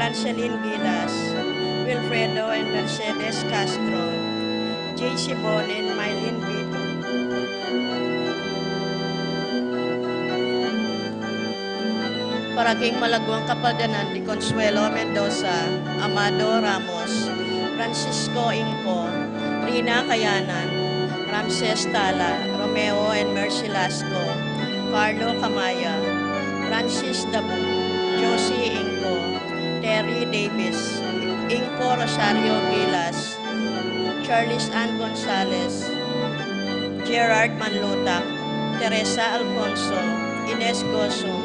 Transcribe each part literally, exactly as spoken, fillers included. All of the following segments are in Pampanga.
Angeline Gilas, Wilfredo and Mercedes Castro, J C Bonin, Mylene Bito. Para king malagwang kapaldanan di Consuelo Mendoza, Amado Ramos, Francisco Ingco, Rina Kayanan, Ramses Tala, Romeo and Mercy Lasco, Carlo Camaya, Francis Dabu, Josie Ingco, Terry Davis, Ingco Rosario Gilas, Charles Ann Gonzalez, Gerard Manlutak, Teresa Alfonso, Ines Gosum,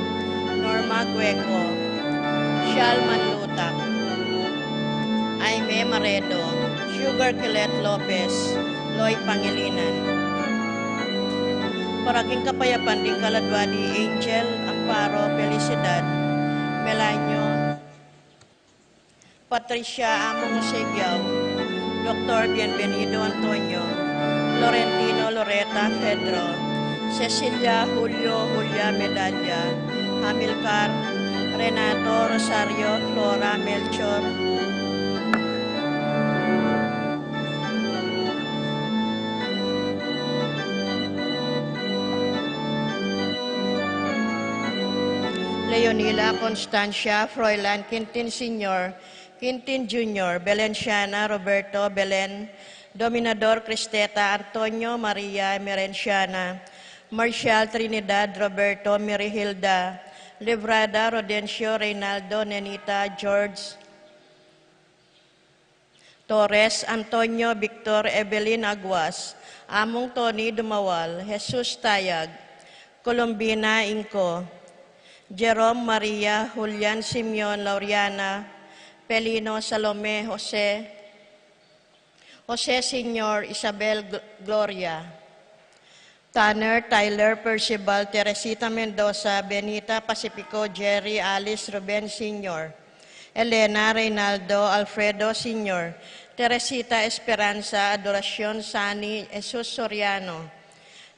Norma Gueco, Shal Manlutak, Aime Maredo, Sugar Kilet Lopez, Loy Pangilinan. Para king kapayapan ding kaladwa di Angel Amparo Felicidad, Melanio, Patricia Among Segiao, Doktor Bienvenido Antonio, Florentino Loreta Pedro, Cecilia Julio Julia Medalla, Amilcar, Renato Rosario Flora Melchor, Leonila Constancia Froilan Quintin Senior, Quintin Junior, Belenciana Roberto Belen, Dominador Cristeta Antonio Maria Emerenciana, Marcial Trinidad Roberto Mirihilda, Librada Rodencio Reynaldo Nenita George, Torres Antonio Victor Evelyn Aguas, Among Tony Dumawal, Jesus Tayag, Colombina Ingco, Jerome Maria Julian Simeon Lauriana, Pelino Salome Jose, Jose Senior Isabel Gl- Gloria, Tanner Tyler Percival Teresita Mendoza Benita Pacifico Jerry Alice Ruben Senior, Elena Reynaldo Alfredo Senior, Teresita Esperanza Adoracion Sani Jesus Soriano,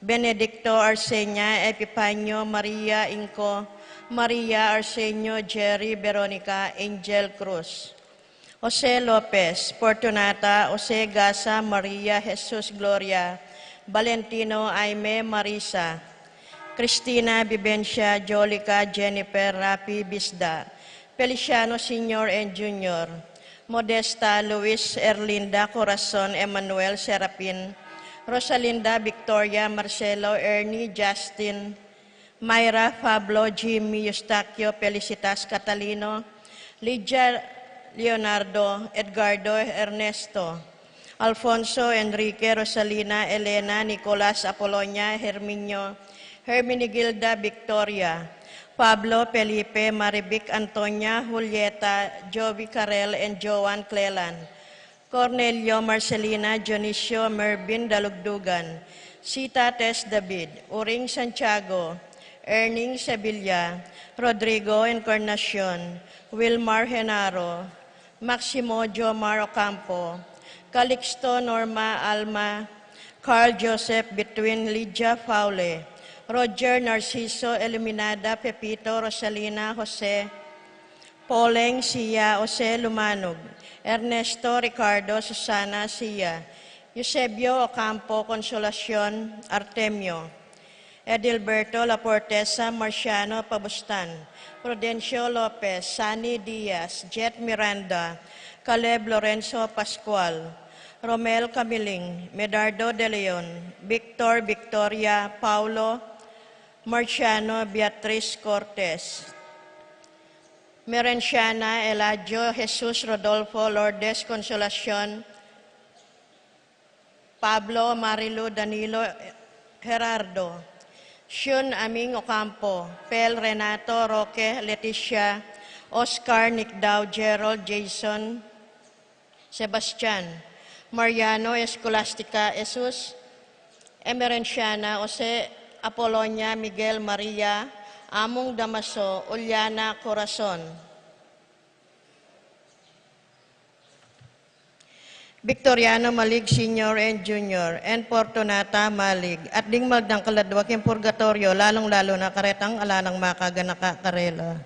Benedicto Arsenia Epifanio Maria Ingco, Maria Arsenio Jerry Veronica Angel Cruz, Jose Lopez, Fortunata Jose Gasa Maria Jesus Gloria, Valentino Aime Marisa, Cristina Vivencia Jolica Jennifer Rapi Bisda, Feliciano Senior and Junior, Modesta Luis Erlinda Corazon Emmanuel Serapin, Rosalinda Victoria Marcelo Ernie Justin, Myra Pablo Jimmy Eustaquio Felicitas Catalino, Lydia Leonardo Edgardo Ernesto, Alfonso Enrique Rosalina Elena Nicolas Apolonia Herminio Herminigilda Victoria, Pablo Felipe Marivic Antonia Julieta Jovi Carel and Joan Clelan, Cornelio Marcelina Dionisio Mervin Dalugdugan, Sita Tess David, Uring Santiago, Erning Sevilla, Rodrigo Encarnacion, Wilmar Genaro, Maximo Jomar Ocampo, Calixto Norma Alma, Carl Joseph Betwin Lydia Faule, Roger Narciso Iluminada Pepito Rosalina Jose, Poleng Sia Jose Lumanug, Ernesto Ricardo Susana Sia, Eusebio Ocampo Consolacion Artemio, Edilberto Laportesa Marciano Pabustan, Prudencio Lopez, Sani Diaz, Jet Miranda, Caleb Lorenzo Pascual, Romel Camiling, Medardo de Leon, Victor Victoria Paulo, Marciano Beatriz Cortez, Merenciana Eladio Jesus Rodolfo Lourdes Consolacion, Pablo Marilu Danilo Gerardo, Shun Aming Ocampo, Pel Renato Roque Leticia, Oscar Nicdao Gerald Jason, Sebastian, Mariano Escolastica Jesus, Emerenciana Jose Apolonia Miguel Maria, Among Damaso Uliana Corazon, Victoriano Malig Senior and Junior, and Fortunata Malig, at ding magdang kaladwa king purgatorio, lalung-lalu na karetang ala nang makaganaka karela.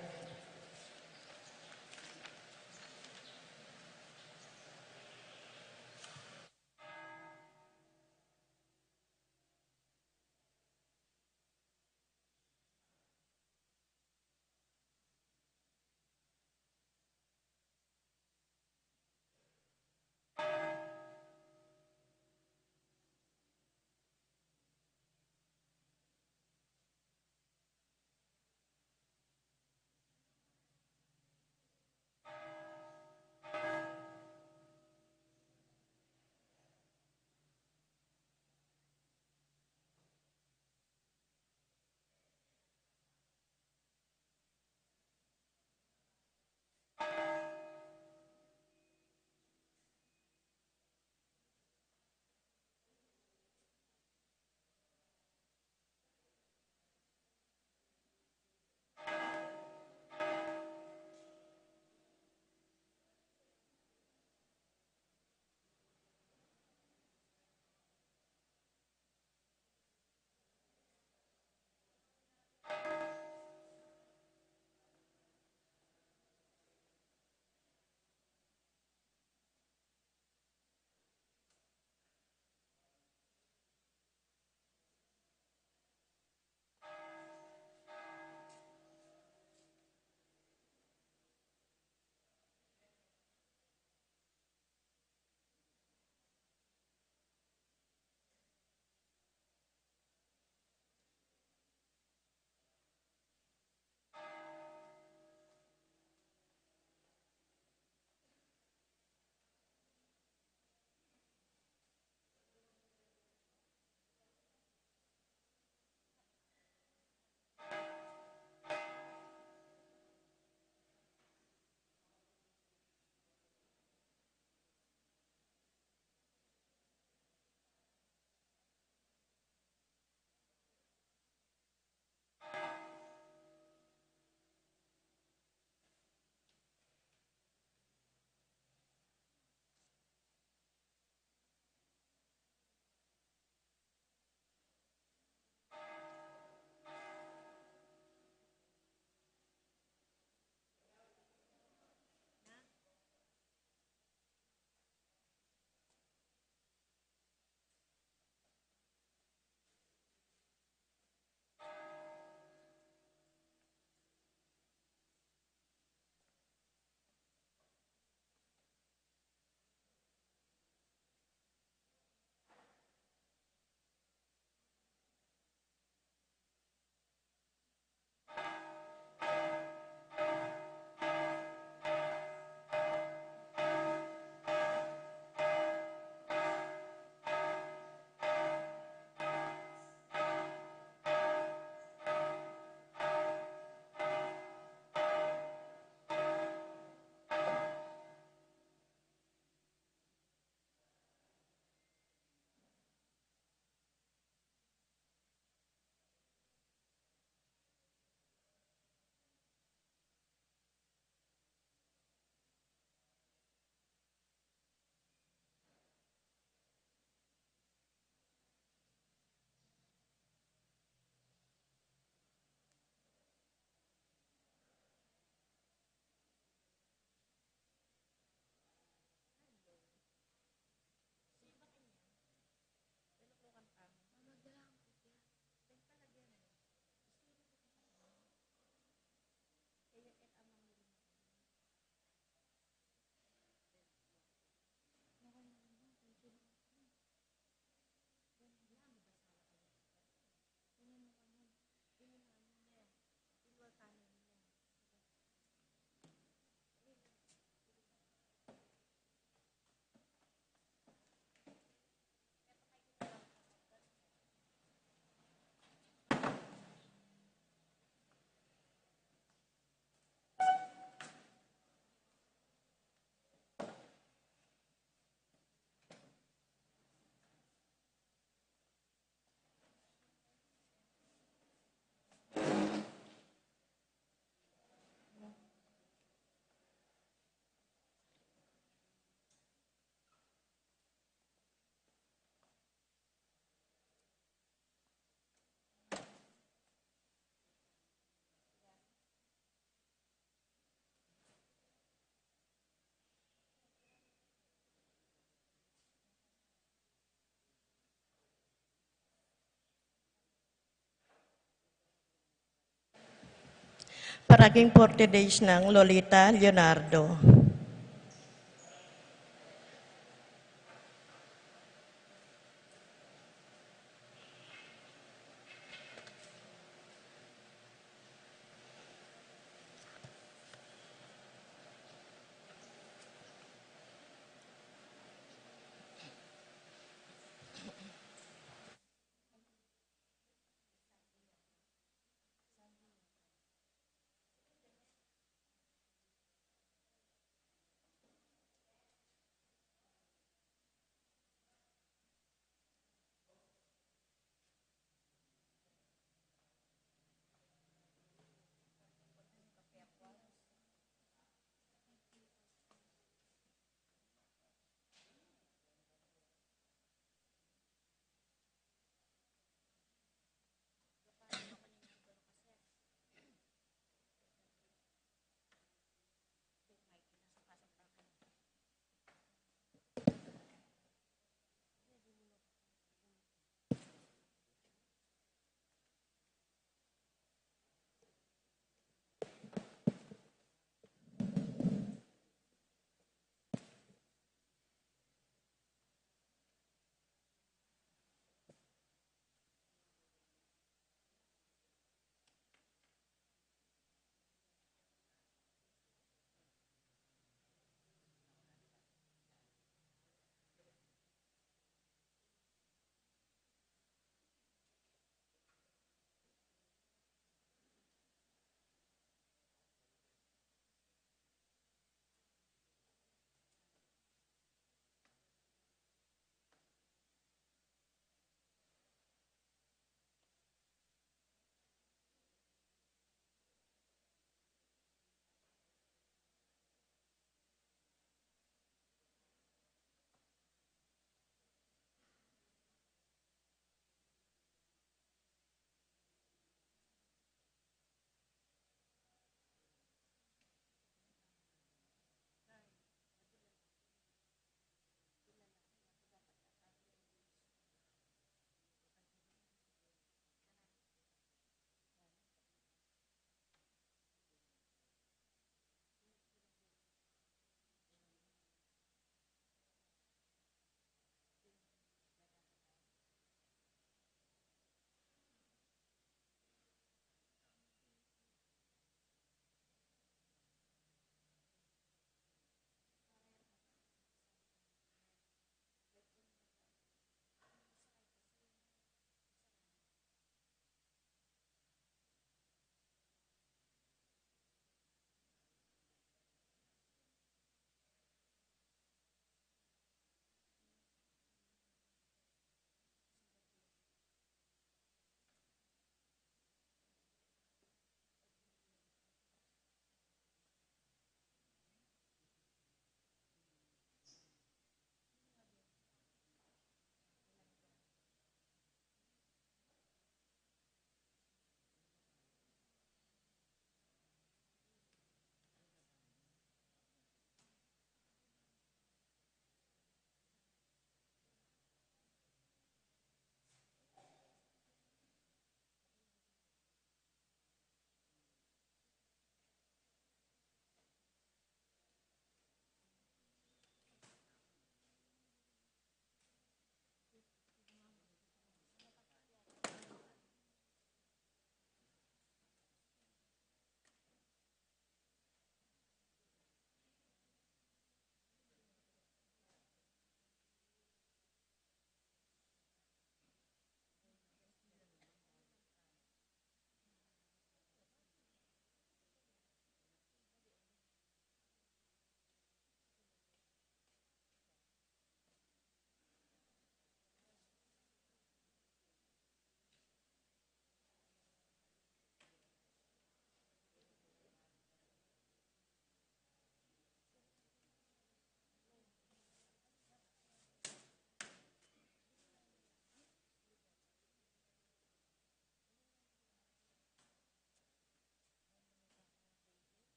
Para king forty days nang Lolita Leonardo.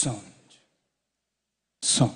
Son. Son.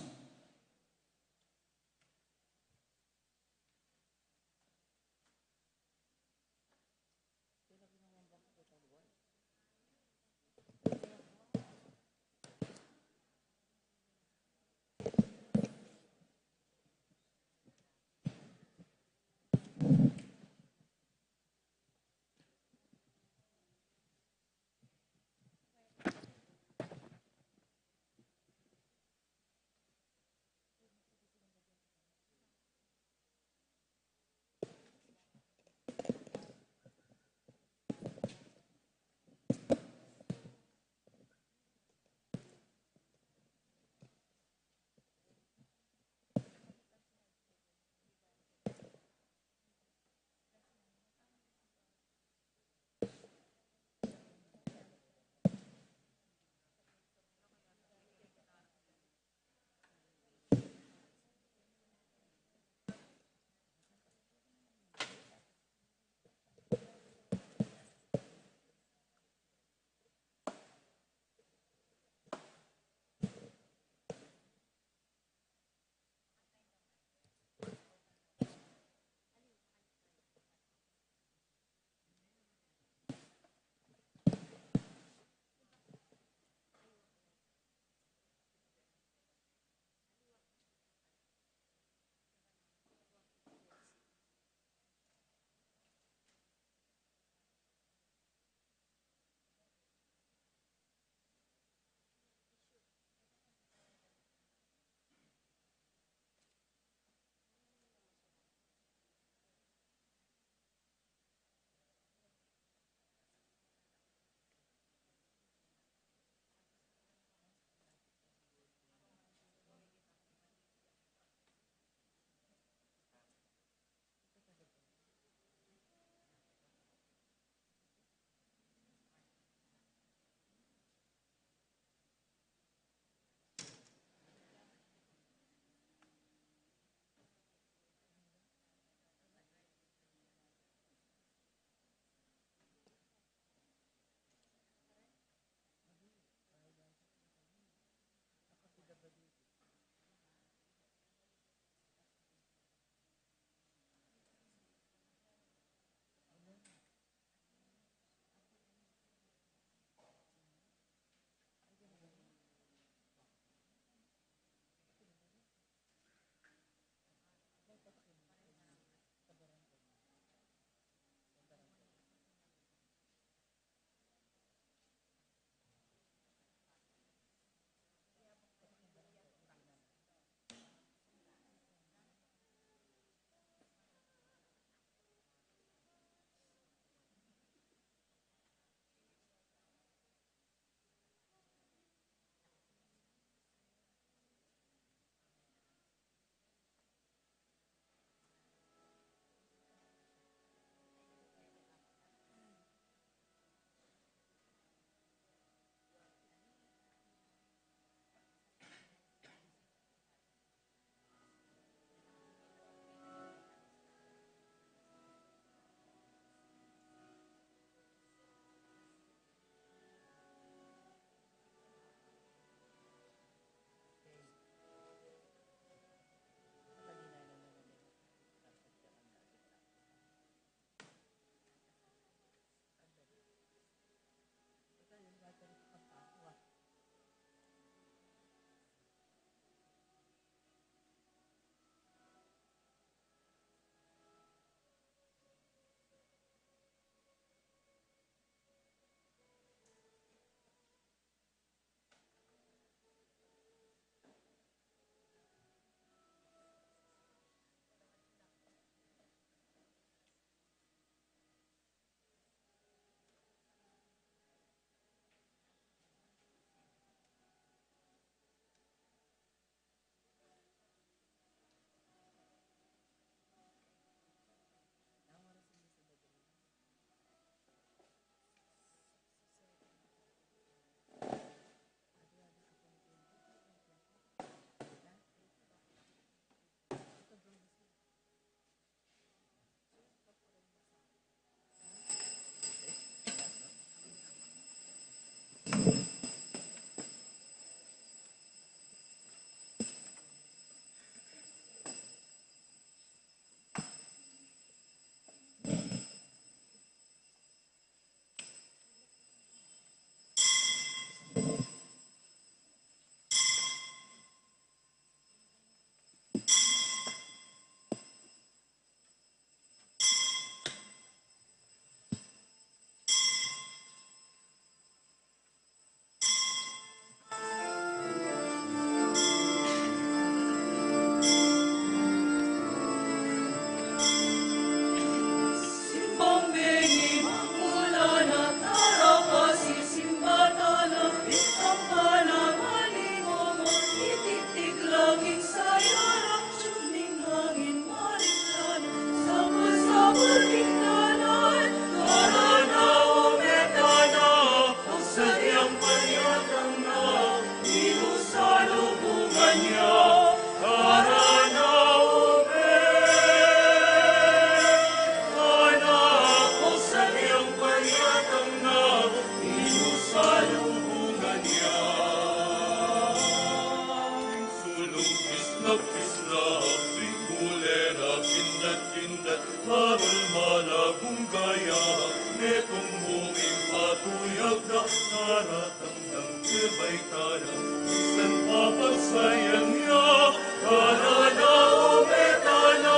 Kebaitan na, misan pa pagsayan ya, karana o metana,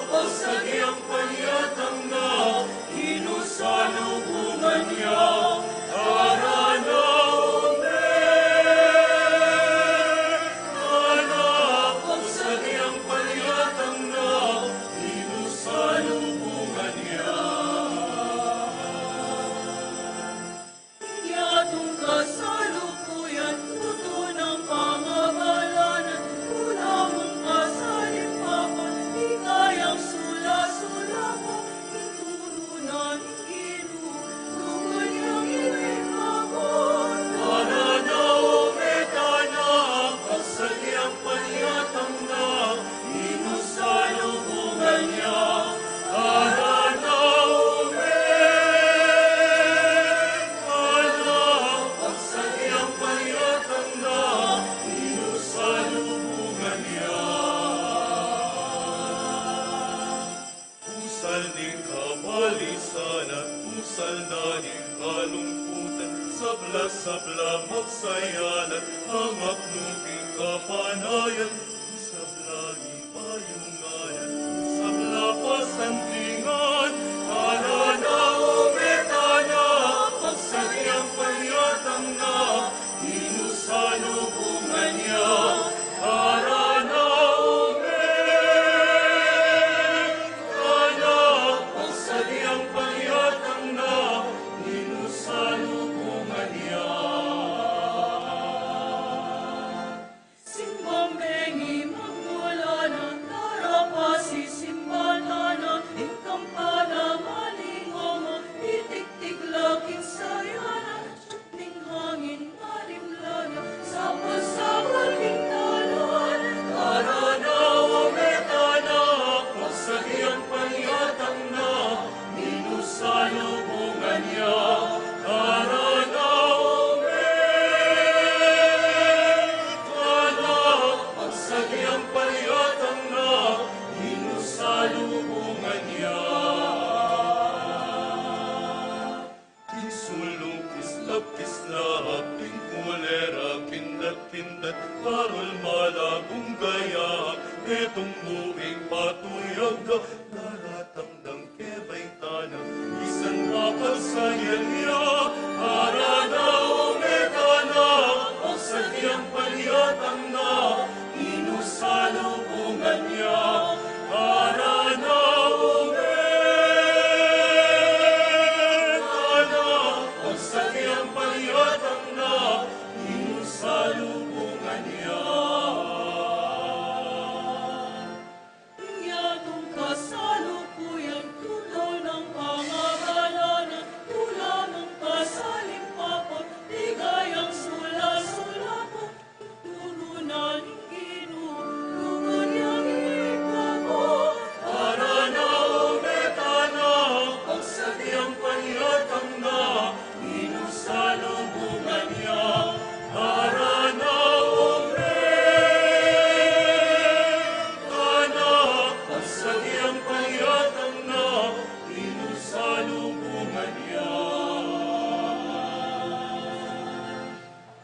pagsagyang panyatang na, inusalubungan ya, karana o metana, pagsagyang panyatang na, inusalubungan ya. Yatung kasalukuyan, tutu nang pangabalanan, kulang mung pasalimpapan, ikayang sula-sula pa, ituru na ning Ginu, lugan yang iwit mabon. Karana o metana, pagsagyang panyatang na, inusalubungan ya, karana o metana, pagsagyang panyatang na, inusalubungan ya. Usal ning kabalisanan, usal na ning kalungkutan, sabla-sabla magsayalan, angap nu king kapanayan, sabla ning bayunganan, sabla pasandingan, karana o metana, pagsagyang panyatang na, inusalubungan ya, karana o metana, pagsagyang panyatang na, inusalubungan ya. Simbang bengi magmula na, darapasi simbatan na, ing kampana malingomo, itiktik la king sayanan, ning hangin marimla na, sapal-sapal king dalan, karana o metana, pagsagyang panyatang na, inusalubungan ya, karana o metana, pagsagyang panyatang na, inusalubungan ya. King sulung kislap-kislap, king kulera kindat-kindat, karul malabung gaya, metung mu ing patuyag da, daratang dang kebaitan na, misan pa pagsayan ya, karana o metana, pagsagyang panyatang na, inusalubungan ya, karana o metana, pagsagyang panyatang na, inusalubungan ya. Yatung kasalukuyan, tutu nang pangabalanan, kulang mung pasalimpapan, ligayang sula-sula pa, ituru na ning Ginu, lugan yang iwit mabon. Karana o metana, pagsagyang panyatang na, inusalubungan ya, karana o metana, pagsagyang panyatang na, inusalubungan ya.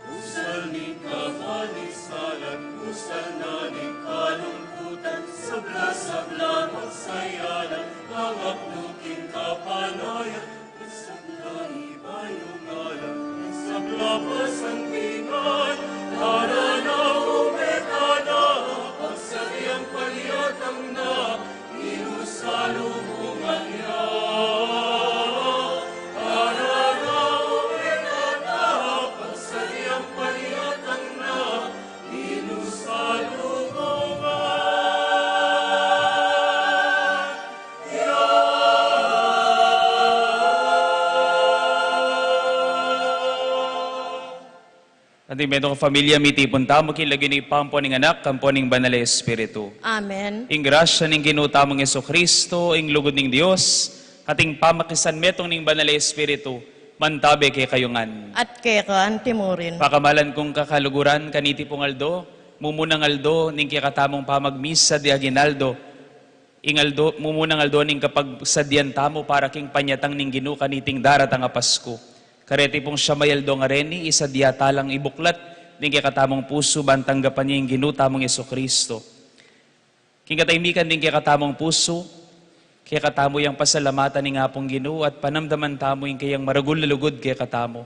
Usal ning kabalisanan, usal na ning kalungkutan, sabla-sabla magsayalan, angap nu king kapanayan, sabla ibayunganan, sabla pasandingan, karana o metana, pagsagyang panyatang na, inusalubungan ya. Karana o metana, pagsagyang panyatang na, inusalubungan ya. Anti metung a familia, mitipun tamu king lagyu ning Ibpa, ampo ning Anak, ampo ning Banal a Espiritu. Amen. Ing grasya ning Ginu tamung Jesucristo, ing lugud ning Dios, kating pamakisanmetung ning Banal a Espiritu, mantabe kekayu ngan. At keka antimurin. Pakamalan kung kakaluguran, kaniti pung aldo, mumunang aldo ning kekatamung pamagmisa de aguinaldo, ing aldo, mumunang aldo ning kapagsadyan tamu para king panyatang ning Ginu kaniting daratang a Pasku. Kareti pung siya mayaldong a reni, isa dia talang ibuklat ding kekatamung pusu ban tanggapan ya ing Ginu tamung Jesucristo. King katahimikan ding kekatamung pusu, kekatamu yang pasalamatan ing Apung Ginu at panamdaman tamu ing kayang maragul a lugud kekatamu.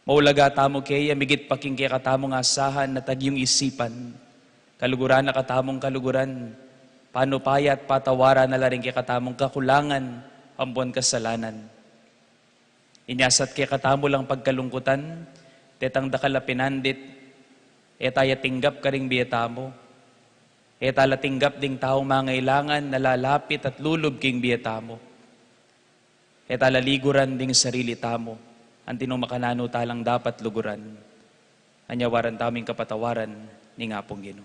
Maulaga tamu keya migit pa king kekatamung asahan na tagyung isipan. Kaluguran na katamung kaluguran, panupaya at patawaran na la ring kekatamung kakulangan ampon kasalanan. Inyasat kekatamu lang pagkalungkutan, detang dakal a pinandit, e ta ya tinggap karing bie tamu. E ta la tinggap ding taung mangailangan na lalapit at lulub king bie tamu. E ta la liguran ding sarili tamu, anti nung makananu ta lang dapat luguran. Anyawaran tamu ing kapatawaran ning Apung Ginu.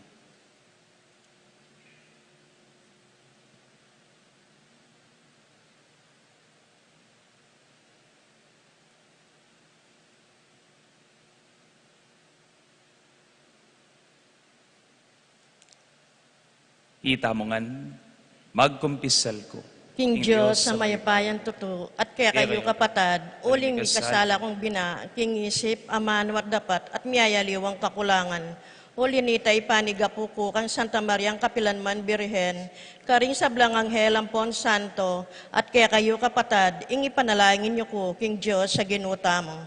Itamu ngan, magkumpisal ku king Dios a mayupayang tutu, at kekayu kapatad, uling mikasala kung bina, king isip, amanu at dapat, at miyayaliwang kakulangan. Uli nita, ipanigapu ku kang Santa Mariang kapilanman Birhen, karing sablang anghel ampon santo, at kekayu kapatad, ing ipanalangin yu ku king Dios a Ginu tamu.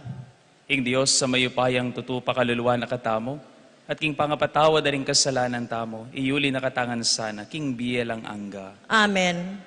Ing Dios a mayupayang tutu pakaluluan na katamu, at king pangapatawad da ring kasalanan tamu, iyuli na katamu ngan sana king bie alang angga. Amen.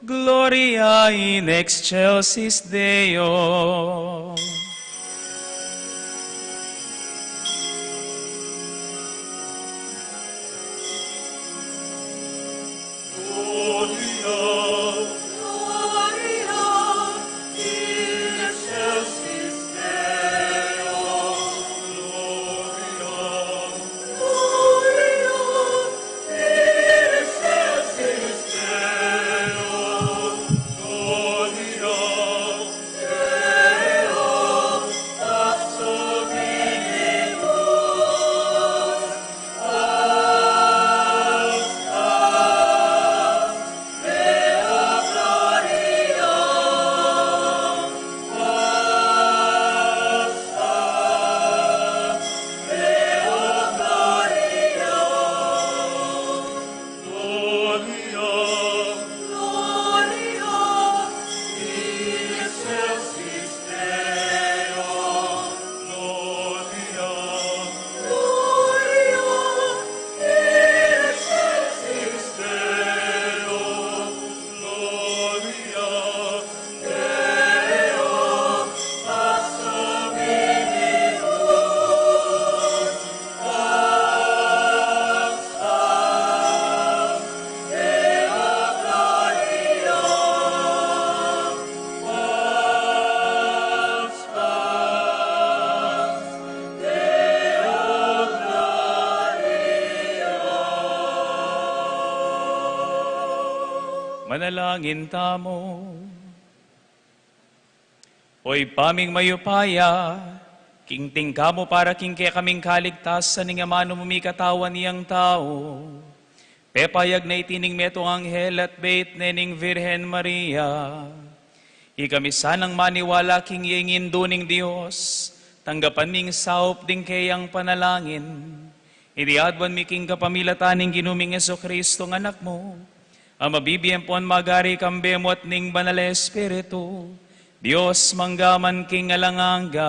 Gloria in excelsis Deo. Manalangin tamu. O Ibpa ming mayupaya, king tingka mu para king kekaming kaligtasan ing amanu mung mikatawan yang tau, pepayag na iti ning metung anghel at beit ne ning Virgen Maria. Ikami sanang maniwala king iya ing Indu ning Dios, tanggapan mi ing saup ding keyang panalangin. Iti aduan mi king kapamilatan ning Ginu ming Jesucristo, nga Anak mu, a mabibie ampon magari kambe mu at ning Banal a Espiritu, Dios mangga man king alang angga.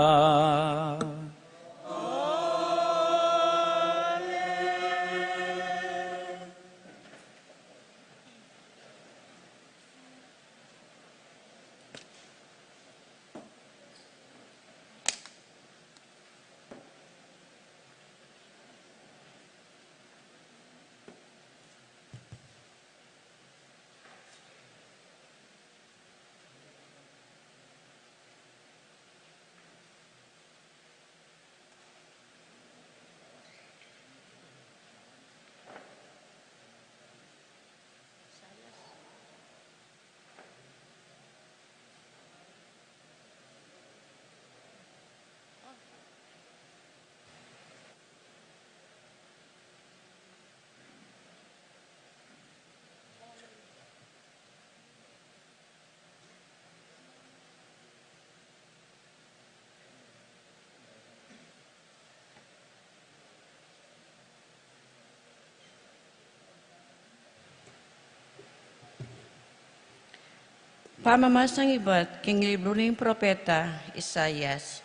Pamamasang ibat king libru ning propeta Isaias.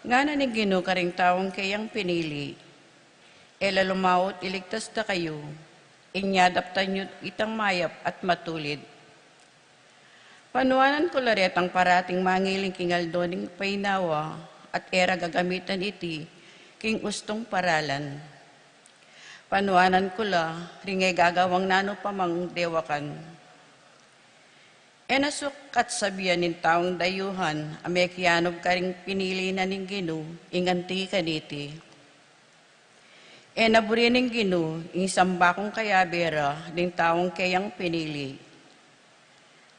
Ngana ning Ginu karing taung keyang pinili, e la lumaut iligtas da kayu, inya daptan yu itang mayap at matulid. Panuanan ku la retang parating mangiling king aldo ning painawa, at e ra gagamitan iti king ustung paralan. Panuanan ku la ring e gagawang nanu pa mang dewakan. E na sukat sabian ning taung dayuhan a mekianub karing pinili na ning Ginu ing anti kaniti. E na buri ning Ginu ing samba kung kayabe ra ding taung keyang pinili.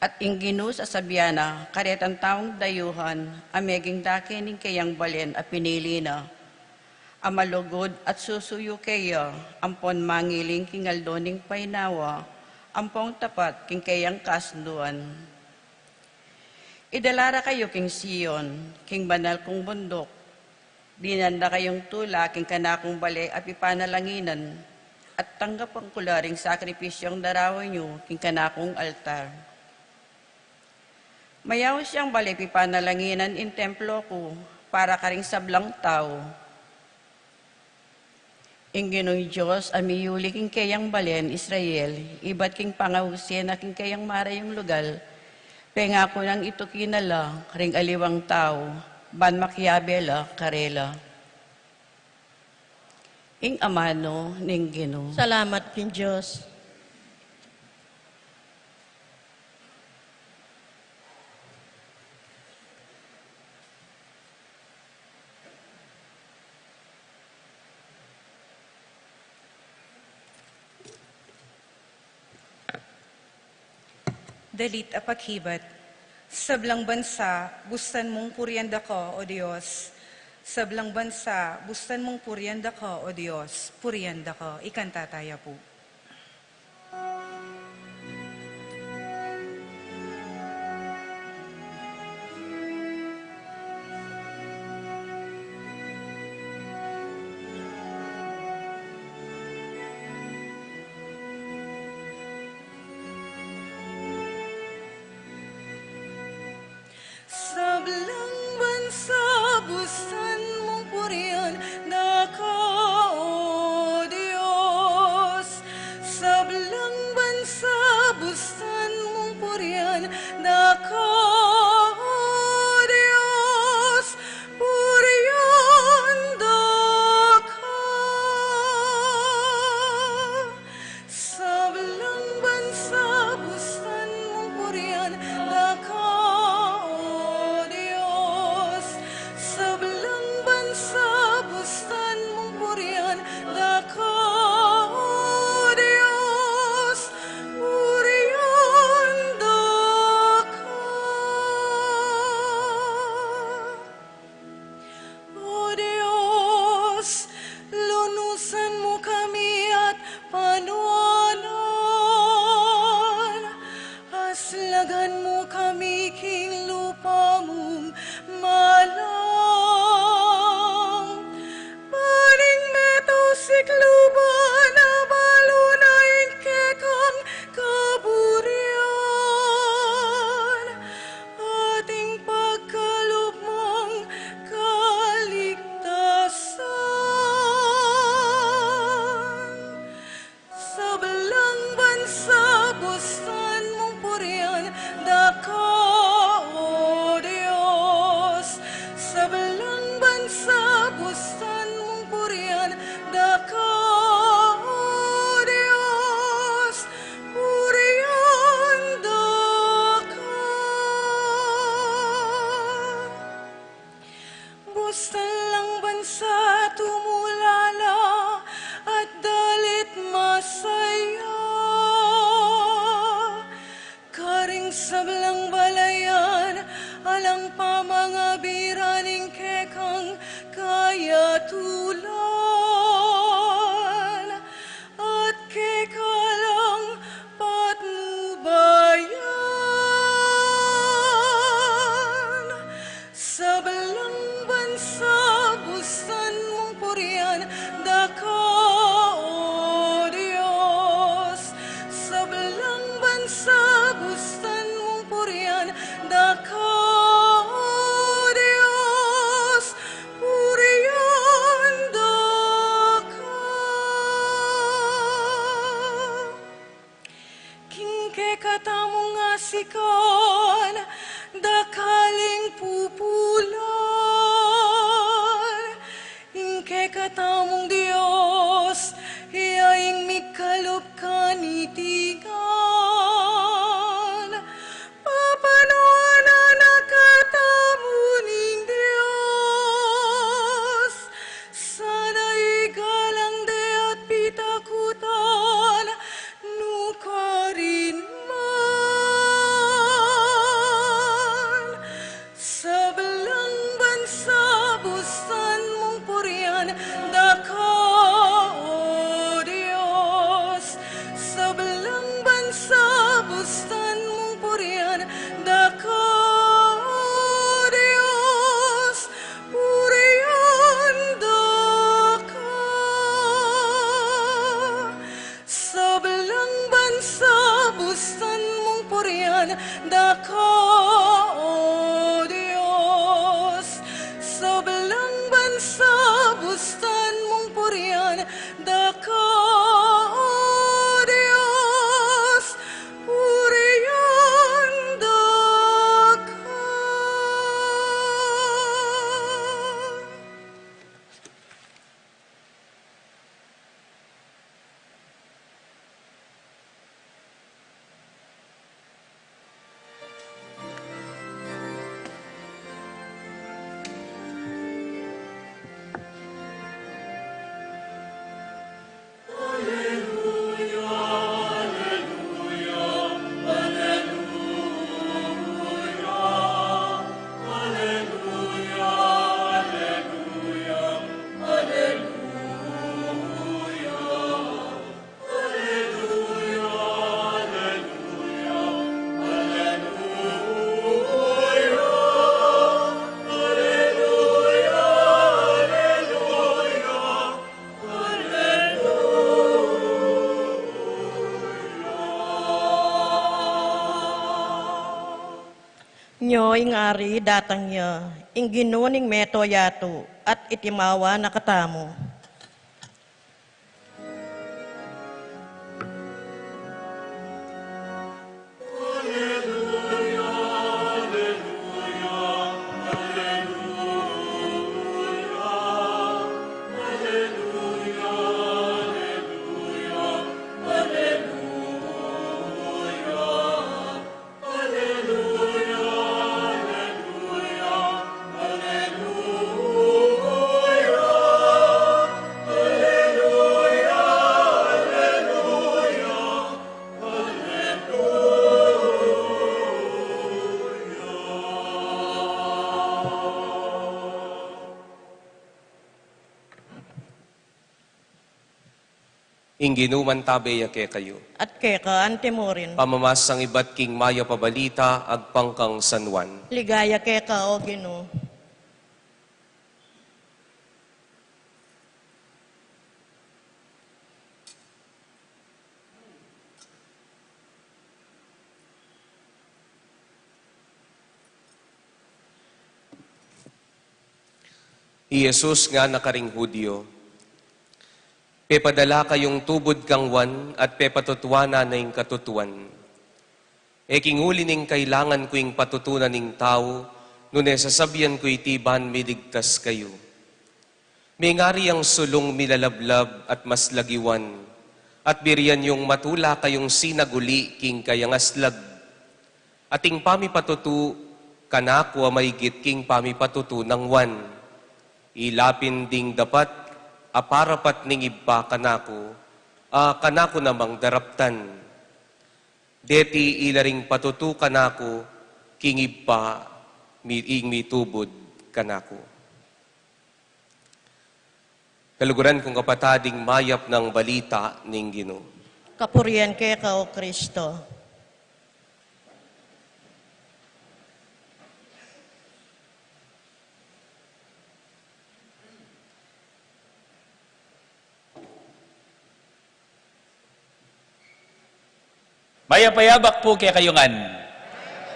At ing Ginu sasabian na karetang taung dayuhan a meging dake ning keyang balen a pinili na, a malugud at susuyu keya ampon mangiling king aldo ning painawa ampong tapat king keyang kasunduan. Idala ra kayu king Sion, king banal kung bunduk. Dinan da kayung tula king kanakung bale a pipanalanginan, at tanggapan ku la ring sakripisyung daraun yu king kanakung altar. Mayaus yang bale pipanalanginan ing templo ku para karing sablang tau. Ing Ginung Dios a miyuli king keyang balen Israel, ibat king pangausin na king keyang marayung lugal, pengaku nang ituki na la ring aliwang tau, ban makiabe la karela. Ing amanu ning Ginu. Salamat king Dios. Dalit a paghibat. Sablang bansa, bustan mung purian da ka, O Dios. Sablang bansa, bustan mung purian da ka, O Dios. Purian da ka. Ikanta taya pu. Sablang bansa, bustan mung purian da ka, O Dios. kekatamung asikan, dakaling pupulan, ing kekatamung Dios, iya ing mikalub kanitinan. Papanuan na katamu ning Dios, sana igalang de at pitakutan, nu karin man. Sablang bansa, bustan mung purian, daka, o Dios. Sablang bansa, bustan mung purian, daka, o Dios. Purian daka. Sablang bansa, bustan mung purian, daka, o Dios. Sablang bansa, bustan mung purian, daka, o Dios. Purian daka. Nyo ing Ari, datang ya, ing Ginu ning meto yatu, at itimawa na katamu. Ing Ginu mantabe ya kekayu. At keka antimurin. Pamamasang ibat king mayap a balita agpang kang San Juan. Ligaya keka, o Ginu. I Jesus ngana karing Judio, pepadala kayung tubud kang Juan at pepatutuanan na ing katutuan. E king uli ning kailangan ku ing patutunan ning tau, nune sasabian ku iti ban miligtas kayu. Mengari yang sulung milalablab at maslagiwan, at birian yung matula kayung sinaguli king kayang aslag. At ing pamipatutu kanaku a maigit king pamipatutu nang Juan. Ila pin ding dapat a parapat ning Ibpa kanaku, a kanaku namang daraptan. Deti ila ring patutu kanaku king Ibpa, mi-, ing mitubud kanaku. Kaluguran kung kapatad, ing mayap nang balita ning Ginu. Kapurian keka, o Kristo. Mayap a yabak pu kekayu ngan.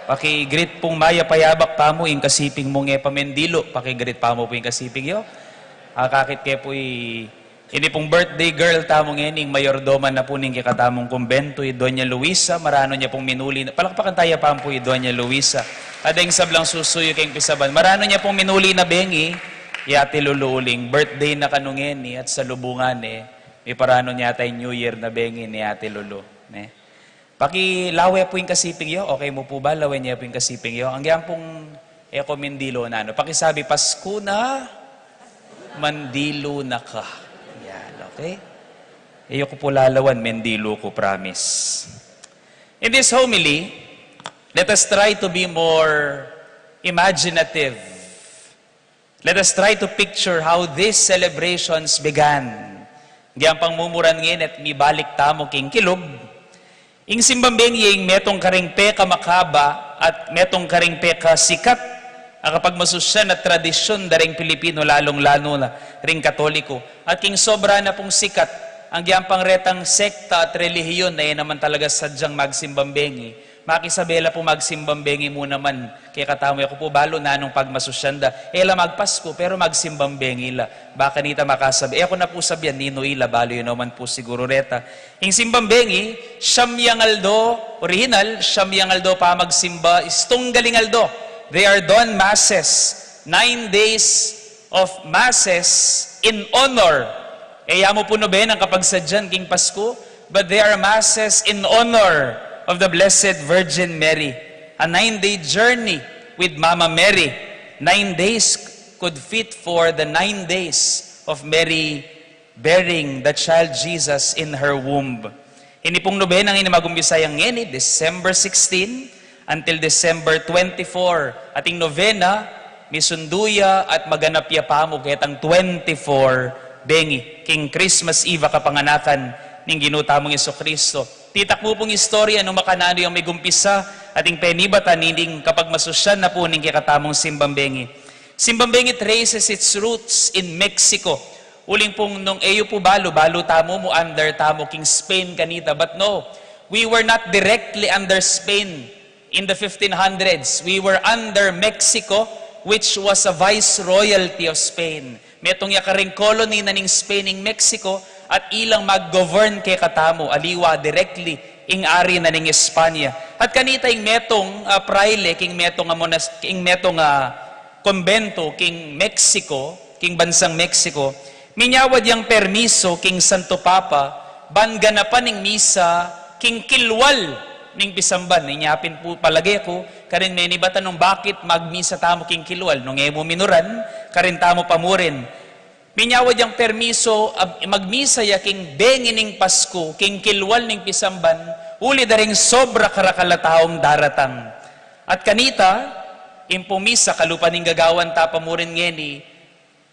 Paki-greet pung mayap a yabak tamu ing kasiping mung e pa Mendilu. Paki-greet tamu pu ing kasiping yu. Akakit ke pu i Ini pung birthday girl tamu ngeni, ing mayordomo na pu ning kekatamung kumbento, i Doña Luisa. Maranu ne pung minuli na, palakpakan taya pa pu i Doña Luisa. At deng sablang susuyu keng pisaban, maranu ne pung minuli na bengi i Ate Lulu uling. Birthday na kanu ngeni at salubungan ne, miparanu ne yata ing New Year na bengi i Ate Lulu, ne? Pakilawe pu ing kasiping yu. Okay mu pu ba, lawen ye pu ing kasiping yu? Agyang pung e ko mendilu nanu, pakisabi, "Pasku na, mendilu na ka." Yan, okay? E yu ku pu lalawan, mendilu ku, promise. In this homily, let us try to be more imaginative. Let us try to picture how these celebrations began. Agyang pang mumuran ngeni at mibalik tamu king kilub, ing simbang bengi ing metung karing pekamakahaba at metung karing pekasikat a kapagmasusyan at tradisyun da ring Pilipinu, lalung-lalu na ring Katoliku. At king sobra na pung sikat, agyang pang retang sekta at relihiyun a e naman talaga sadyang magsimbang bengi, makisabi la pu magsimbang bengi mu naman kekatamu. E ku pu balu nanung pagmasusyan da. E la magpasku, pero magsimbang bengi la. Bang kanita makasabi, e ku na pu sabian ninu ila, balu yu naman pu siguru reta. Ing simbang bengi, siyam yang aldo, orihinal, siyam yang aldo pamagsimba, istung galing aldo. They are dawn masses, nine days of masses in honor. E ya mu pu nobenang kapagsadyan king Pasku, but they are masses in honor of the Blessed Virgin Mary. A nine-day journey with Mama Mary. Nine days could fit for the nine days of Mary bearing the child Jesus in her womb. Ini pung nobenang ini magumpisa yang ngeni, December sixteen until December twenty-four. At ing novena, misundu ya at maganap ya pamu ketang twenty-four bengi, king Christmas Eve a kapanganakan ning Ginu tamung Jesucristo. Titakmu pung istorya nung makananu yang migumpisa at ing penibatan nining kapagmasusyan na pu ning kekatamung simbang bengi. Simbang bengi traces its roots in Mexico. Uling pung nung e yu pu balu, balu tamu mu under tamu king Spain kanita. But no, we were not directly under Spain in the fifteen hundreds. We were under Mexico, which was a viceroyalty of Spain. Metung ya karing colony na ning Spain ing Mexico, at ilang mag-govern kekatamu, aliwa directly ing ari na ning Espanya. At kanita ing metung, ah, praile king metung a monas-, king metung a kumbento king Mexico, king bansang Mexico, minyawad yang permiso king Santo Papa ban ganapan ing misa king kilwal ning pisamban. Inya pin pu palage ku karing menibatan nung bakit magmisa tamu king kilwal nung e mu minuran karin tamu pamurin. Minyawad yang permiso a magmisa ya king bengi ning Pasku king kilwal ning pisamban, uli da ring sobra karakal a taung daratang. At kanita, ing pung misa kalupa ning gagawan ta pamurin ngeni,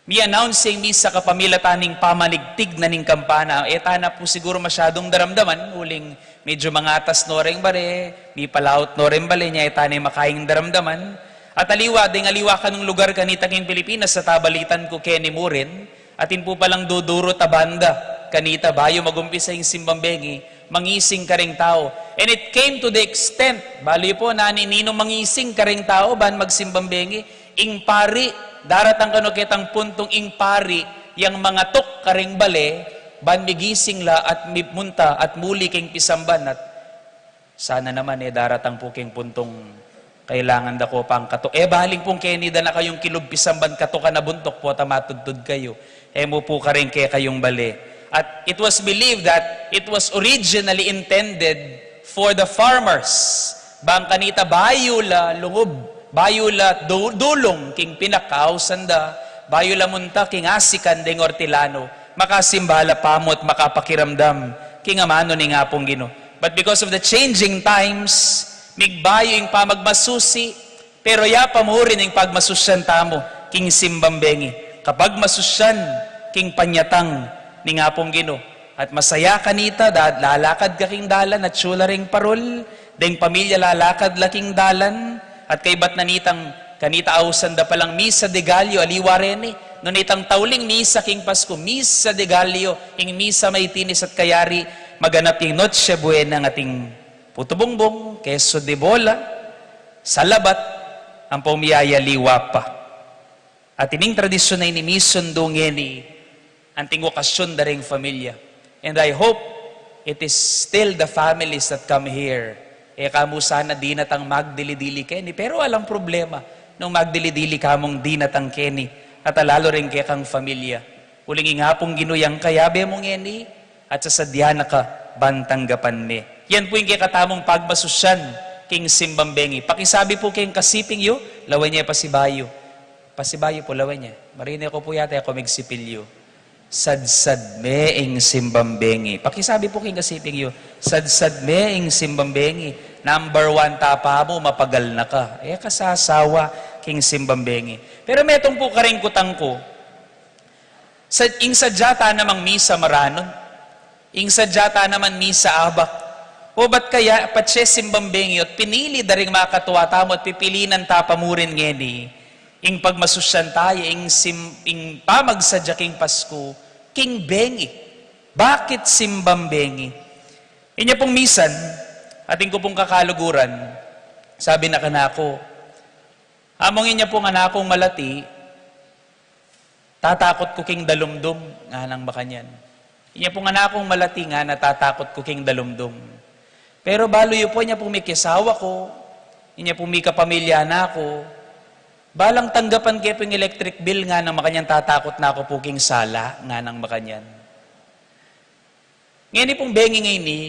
mi-announce ing misa kapamilatan ning pamanigtig na ning kampana. E ta na pu siguru masyadung daramdaman uling medyu mangatas no reng bale, mipalaut no reng bale, inya e ta ne makaing daramdaman. At aliwa, deng aliwa kanung lugar kanita king Pilipinas, a tabalitan ku keni murin, atin pu palang dudurut a banda kanita bayu magumpisa ing simbang bengi, mangising karing tau. And it came to the extent, balu yu pu nanu ing ninung mangising karing tau ban magsimbang bengi, ing pari, daratang kanu ketang puntung ing pari yang mangatuk karing bale ban migising la at mimunta at muli king pisamban at sana naman e daratang pu king puntung kailangan da ko pang katuk. E baling pung keni da na kayung kilub pisamban katukan a buntuk, pota matudtud kayu. E mu pu karing kekayung bale. At it was believed that it was originally intended for the farmers. Bang kanita bayu la lungub, bayu la du-, dulung king pinak, kausan da, bayu la munta king asikan deng ortilano, makasimba la pamu at makapakiramdam king amanu ning Apung Ginu. But because of the changing times, migbayu ing pamagmasusi, pero ya pa murin ing pagmasusyan tamu king simbang bengi, kapagmasusyan king panyatang ning Apung Ginu. At masaya kanita, da-, lalakad ka king dalan, atyu la ring parol, deng pamilya lalakad la king dalan, at kaybat na nitang kanita ausan da palang Misa de Gallo, aliwa reni, nung itang tauling misa king Pasku, Misa de Gallo, ing misa maitinis at kayari, maganap ing Noche Buena, ating putu bungbung, queso de bola, salabat, ampong miyayaliwa pa. At ining tradisyun a ini misundu ngeni, anting okasyun da ring familia. And I hope it is still the families that come here. E ka mu sana dinatang magdili-dili keni, pero alang problema nung magdili-dili ka mung dinatang keni, at alalu ring kekang familia. Uling ing Apung Ginu yang kayabe mu ngeni, at sasadya na ka ban tanggapan me. Yan pu ing kekatamung pagmasusyan king simbang bengi. Pakisabi pu king kasiping yu, lawen ye pasibayu. Pasibayu pu, lawen ye. Marine ku pu yata e ku migsipilyu. Sadsad me ing simbang bengi. Pakisabi pu king kasiping yu, sadsad me ing simbang bengi. Number one tapa mu, mapagal na ka. E ka sasawa king simbang bengi. Pero metung pu karing kutang ku, sa, ing sadya ta namang misa maranun, ing sadya ta naman misa abak, o bat kaya patse simbang bengi, at pinili da ring makatwa tamu at pipilinan ta pa mu rin ngeni ing pagmasusyan taya, ing sim-, ing pamagsadya king Pasku king bengi. Bakit simbang bengi? Inya pung misan, atin ku pung kakaluguran, sabi na kanaku, "Among inya pung anakung malati, tatakut ku king dalumdum," nganang makanyan. "Inya pung anakung malati," ngana, "tatakut ku king dalumdum. Pero balu yu pu, inya pung mikisawa ku, inya pung mikapamilya na ku, balang tanggapan ke pu ing electric bill," nganang makanyan, "tatakut na ku pu king sala," nganang makanyan. Ngeni pung bengi ngeni,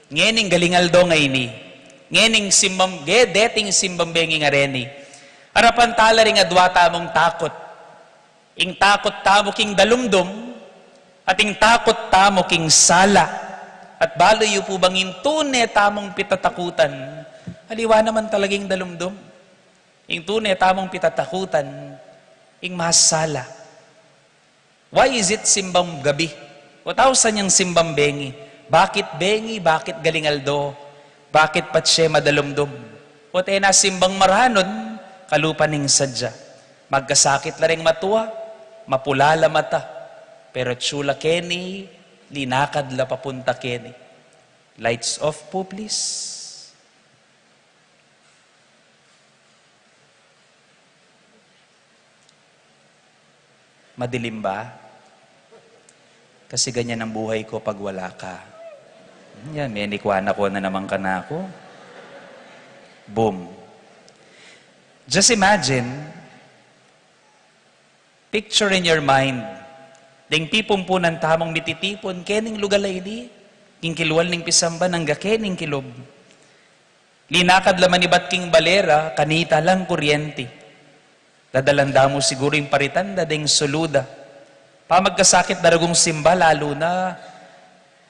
ngening galing aldo ngeni, ngening simbang, ge-, deting simbang bengi ngareni, arapan tala ring adwa tamung takut. Ing takut tamu king dalumdum, at ing takut tamu king sala. At balu yu pu bang ing tune tamung pitatakutan, aliwa naman talagang dalumdum. Ing tune tamung pitatakutan, ing masala. Why is it simbang gabi? O tau, san yang simbang bengi? Bakit bengi? Bakit galing aldo? Bakit patse madalumdum? O tena simbang maranun, kalupa ning sadya. Magkasakit la ring matwa, mapula la mata. Pero atsu la keni, linakad la papunta keni. Lights off po, please. Madilim ba? Kasi ganyan ang buhay ko pag wala ka. Yan, menikwa na ko na naman kanaku. Boom. Just imagine, picture in your mind, deng pipumpunan tamung mititipun kening lugal a ini, king kilwal ning pisamban angga kening kilub. Linakad la man ibat king balera, kanita lang kuryenti. Dadalan da mu siguru ing paritan da deng sulu da. Pamagkasakit da rugung simba, lalu na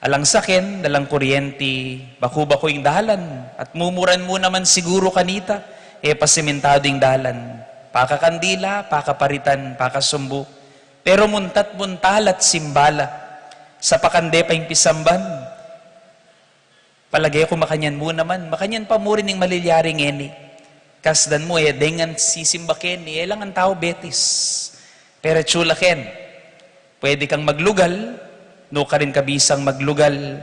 alang saken, dalang kuryenti, baku-baku ing dalan, at mumuran mu naman siguru kanita, e pa simentadu ing dalan. Pakakandila, pakaparitan, pakasumbu. Pero munta't muntalat simba la. Sapakan de pa ing pisamban. Palage ku makanyan mu naman, makanyan pa mu rin ing malilyari ngeni. Kasdan mu, e de ngan sisimba keni, e lang ang tau betis. Pero atsu la ken, pwede kang maglugal, nukarin ka bisang maglugal.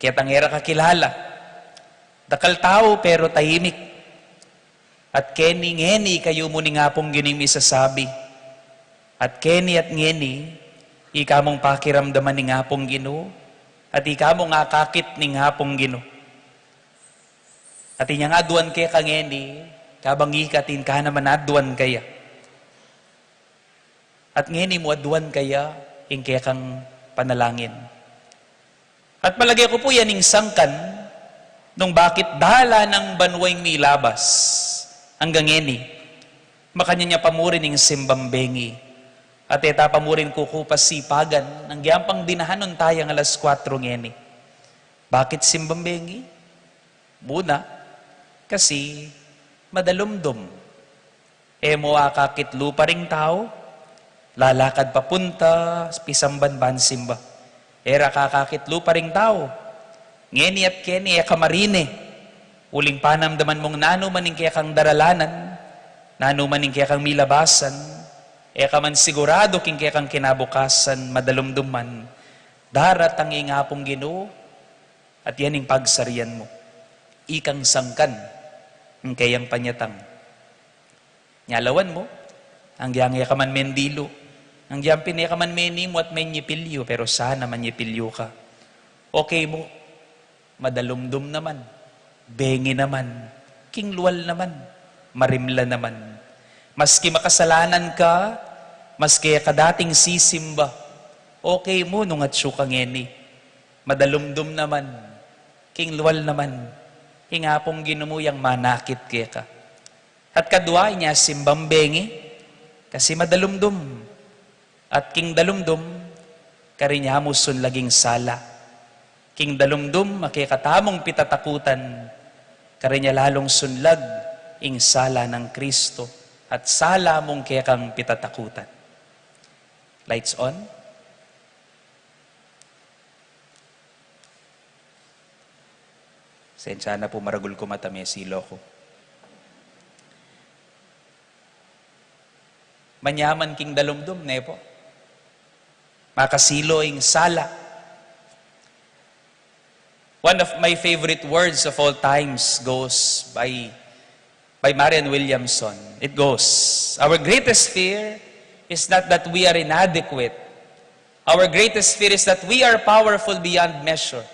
Ketang e ra ka kilala. Dakal tau, pero tahimik. At keni ngeni ikayu mu ning Apung Ginu ing misasabi. At keni at ngeni, ika mung pakiramdaman ning Apung Ginu, at ika mung akakit ning Apung Ginu. At inyang aduan keka ngeni, kabang ika atin ka naman aduan keya. At ngeni mu aduan keya ing kekang panalangin. At palage ku pu yan ing sangkan nung bakit dala nang banua ing milabas anggang ngeni. Makanyan ya pa mu rin ing simbang bengi. At e ta pa mu rin kuku pasipagan nang gyampang dinahanun tayang alas kuatro ngeni. Bakit simbang bengi? Muna, kasi madalumdum. E mu akakit lupa ring tau, lalakad papunta pisamban ban simba. E ra akakit lupa ring tau. Ngeni at keni e ka marine. Uling panamdaman mung nanu man ing kekang daralanan, nanu man ing kekang milabasan, e ka man siguradu king kekang kinabukasan, madalumdum man. Daratang ing Apung Ginu, at yan ing pagsarian mu. Ikang sangkan ing keyang panyatang. Nyalawan mu, anggyang e ka man mendilu. Nung yan pin e ka man menimu at menyipilyu, pero sana manyipilyu ka. Okay mu, madalumdum naman, bengi naman, king lual naman, marimla naman. Maski makasalanan ka, maski e ka dating sisimba, okay mu nung atsu ka ngeni. Madalumdum naman, king lual naman, ing Apung Ginu mu yang manakit keka. At kadwa, inya simbang bengi, kasi madalumdum. At king dalumdum, karin ya mu sunlag ing sala. King dalumdum a kekatamung pitatakutan, karin ya lalung sunlag ing sala nang Kristo at sala mung kekang pitatakutan. Lights on. Sensya na pu, maragul ku mata, mesilo ku. Manyaman king dalumdum, ne pu? Makasilo ing sala. One of my favorite words of all times goes by, by Marianne Williamson. It goes, "Our greatest fear is not that we are inadequate. Our greatest fear is that we are powerful beyond measure.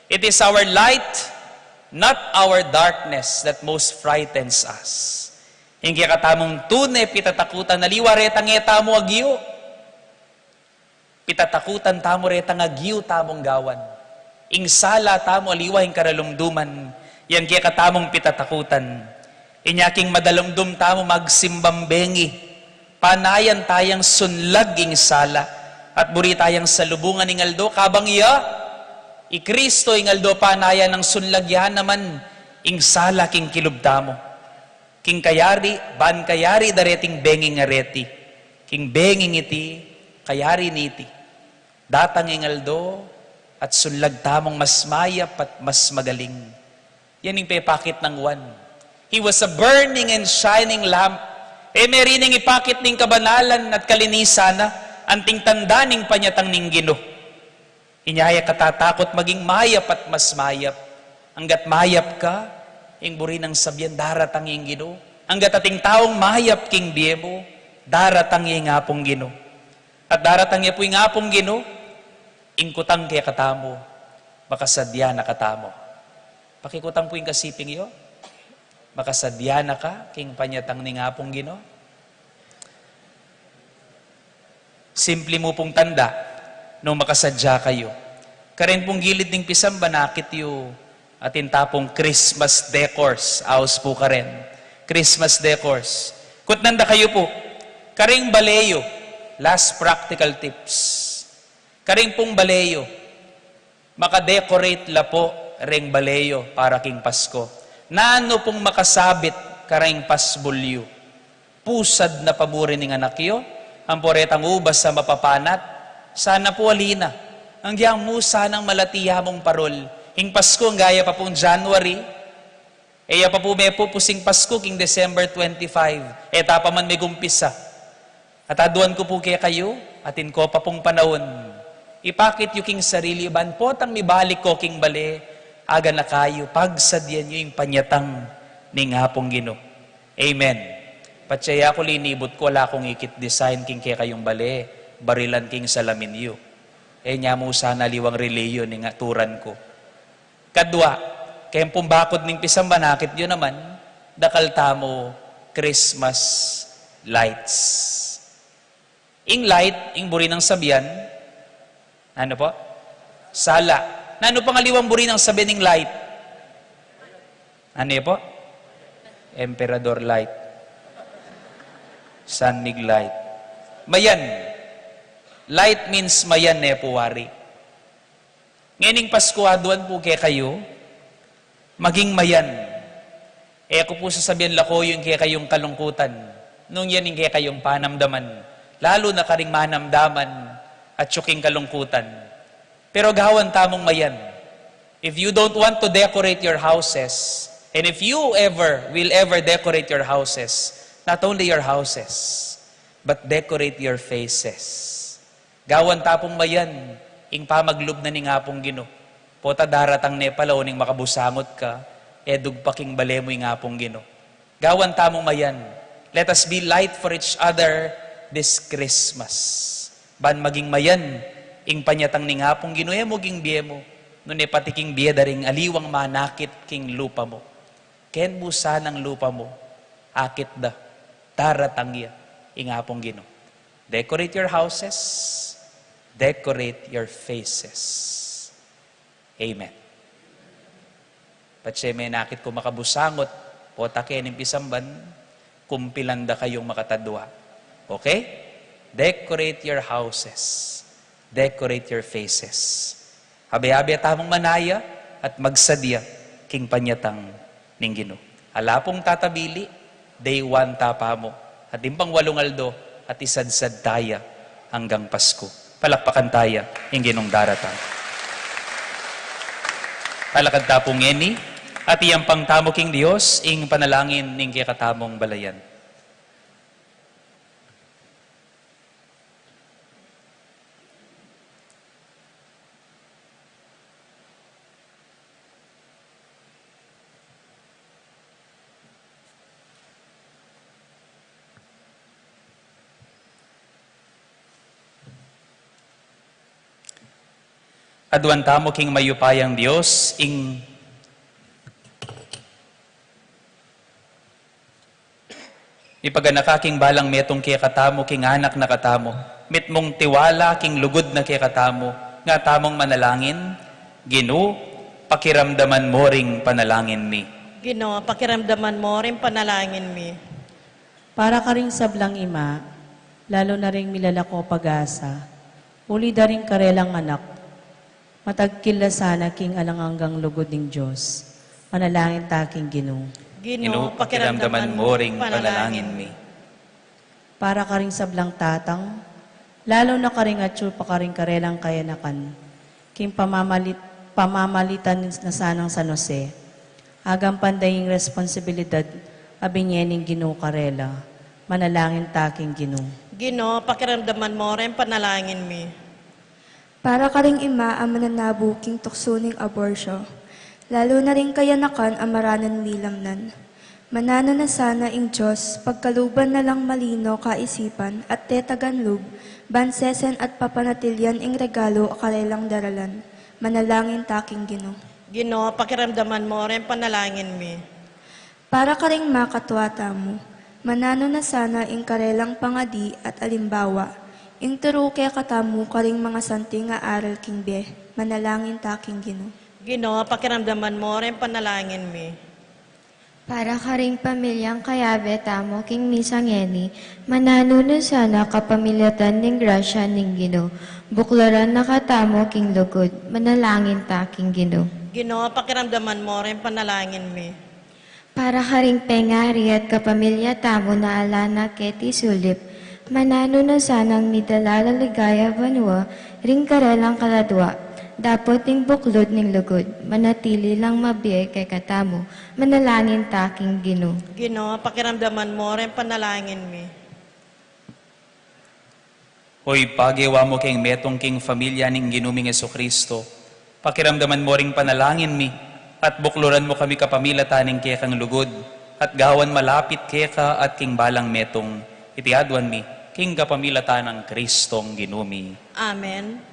It is our light, not our darkness, that most frightens us." Ing kekatamung tune pitatakutan, aliwa retang e tamu agyu. Pitatakutan tamu retang agyu tamung gawan. Ing sala tamu aliwa ing karalumduman, yan kekatamung pitatakutan. Inya king madalumdum tamu magsimbang bengi, panayan tayang sunlag ing sala, at buri tayang salubungan ing aldo kabang iya, i Kristo ing aldo panayan nang sunlag ya naman ing sala king kilub tamu. King kayari, ban kayari da reting benging areti. King benging iti, kayari niti. Datang ing aldo, at sunlag tamung mas mayap at mas magaling. Yan ing pepakit nang Juan. He was a burning and shining lamp. E merining ipakit ning kabanalan at kalinisan na, anting tanda ning panyatang ning Ginu. Inya e ka tatakut maging mayap at mas mayap. Anggat mayap ka, ing buri nang sabian daratang ing Ginu. Anggat ating taung mayap king bie mu, daratang ing Apung Ginu. At daratang ya pu ing Apung Ginu, ing kutang kekatamu, makasadya na katamu. Pakikutang pu ing kasiping yu, makasadya na ka king panyatang ning Apung Ginu? Simple mu pung tanda, nung makasadya kayu. Karin pung gilid ning pisamban, akit yu atin tapung Christmas decors. Aus pu karin. Christmas decors. Kutnan da kayu pu. Karing bale yu. Last practical tips. Karing pung bale yu. Maka-decorate la pu reng bale yu para king Pasko. Nanu pung makasabit kareng pasbul yu? Pusad na pa buri ning anak yu, ampo retang ubas a mapapanat. Sana pu ali na. Anggiang mu sanang malati ya mung parol. Ing Pasko, angga ya pa pung January. E ya pa pu mepupus ing Pasko king December twenty-five. E ta pa man megumpisa. At aduan ku pu kekayu, atin ko pa pung panaun. Ipakit yu king sarili yu ban potang mibalik ko king bale, aganaka yu, pagsadyan yu ing panyatang ning Apung Ginu. Amen. Patse ya ku linibut ku, ala kung ikit design king kekayung bale, barilan king salamin yu. E nya mu sana aliwang relihiyon ing aturan ku. Kadwa, keng pung bakud ning pisamban, akit yu naman, dakal tamu Christmas lights. Ing light, ing buri nang sabian, nanu pu? Sala. Nanu pang aliwang buri nang sabian ning light? Nanu pu? Emperador light. San Mig light. Mayan. Light means mayan, ne pu wari. Ngening Pasko, aduan pu kekayu, maging mayan. E ku pu sasabian lako yu ing kekayung kalungkutan, nung yan ing kekayung panamdaman, lalu na karing manamdaman at yu king kalungkutan. Pero gawan tamung mayan. If you don't want to decorate your houses, and if you ever will ever decorate your houses, not only your houses, but decorate your faces. Gawan ta pung mayan ing pamaglub na ning Apung Ginu. Pota daratang ne pala uling makabusangut ka, e dugpaking bale mu ing Apung Ginu. Gawan ta mung mayan. Let us be light for each other this Christmas. Ban maging mayan ing panyatang ning Apung Ginu, e mu king bie mu, nune pati king bie da ring aliwang manakit king lupa mu. Ken busa nang lupa mu, akit da, daratang ya ing Apung Ginu. Decorate your houses, decorate your faces. Amen. Patse menakit ku makabusangot, o take ning pisamban, kumpilan da kayung makatadua. Okay? Decorate your houses. Decorate your faces. Abe-abe tamung manaya at magsadia king panyatang ning Ginu. Ala pung tatabili, day one ta pa mu, at ing pang walung aldo, at isadsad taya anggang Pasku. Palakpakan taya ing Ginung daratang. Alakad ta pu ngeni, at iyampang tamu king Dios ing panalangin ning kekatamung balayan. Aduan tamu king mayupayang Dios, ing mipaganaka king balang metung kekatamu, king anak na katamu, mitmung tiwala king lugud na kekatamu, nga tamung manalangin, Ginu, pakiramdaman mo ring panalangin mi. Ginu, pakiramdaman mo ring panalangin mi. Para karing sablang ima, lalu na ring milalako pag-asa, uli da ring karelang anak, matagkil la sana king alang anggang lugud ning Dios. Manalangin ta king Ginu. Ginu, pakiramdaman mo ring panalangin mi. Para karing sablang tatang, lalu na karing atyu pa karing karelang kayanakan, king pamamalit-, pamamalitan na sanang San Jose, agampan da ing responsibilidad a binie ning Ginu karela. Manalangin ta king Ginu. Ginu, pakiramdaman mo ring panalangin mi. Para karing ima a mananabu king tuksu ning aborto, lalu na ring kayanakan a maranan milamnan. Mananu na sana ing Dios, pagkaluban na lang malino kaisipan at tetagan lub, ban sesen at papanatilian ing regalu a karelang daralan. Manalangin ta king Ginu. Ginu, pakiramdaman mo ring panalangin mi. Para karing makatwa tamu, mananu na sana ing karelang pangadi at alimbawa, ing turu kekatamu karing mangasanting a aral king bie, manalangin ta king Ginu. Ginu, pakiramdaman mo ring panalangin mi. Para karing pamilyang kayabe tamu king misa ngeni, mananu na sana kapamilatan ning grasya ning Ginu, buklaran na katamu king lugud, manalangin ta king Ginu. Ginu, pakiramdaman mo ring panalangin mi. Para karing pengari at kapamilya tamu na ala na keti sulip, mananu na sanang midala la ligaya banua ring karelang kaladua, dapot ing buklud ning lugud, manatili lang mabie kekatamu, manalangin ta king Ginu. Ginu, pakiramdaman mo ring panalangin mi. O Ibpa, gewa mu keng metung king familia ning Ginu ming Jesucristo, pakiramdaman mo ring panalangin mi, at bukluran mu kami kapamilatan ning kekang lugud, at gawan malapit keka at king balang metung. Iti aduan mi king kapamilatan nang Kristong Ginu mi. Amen.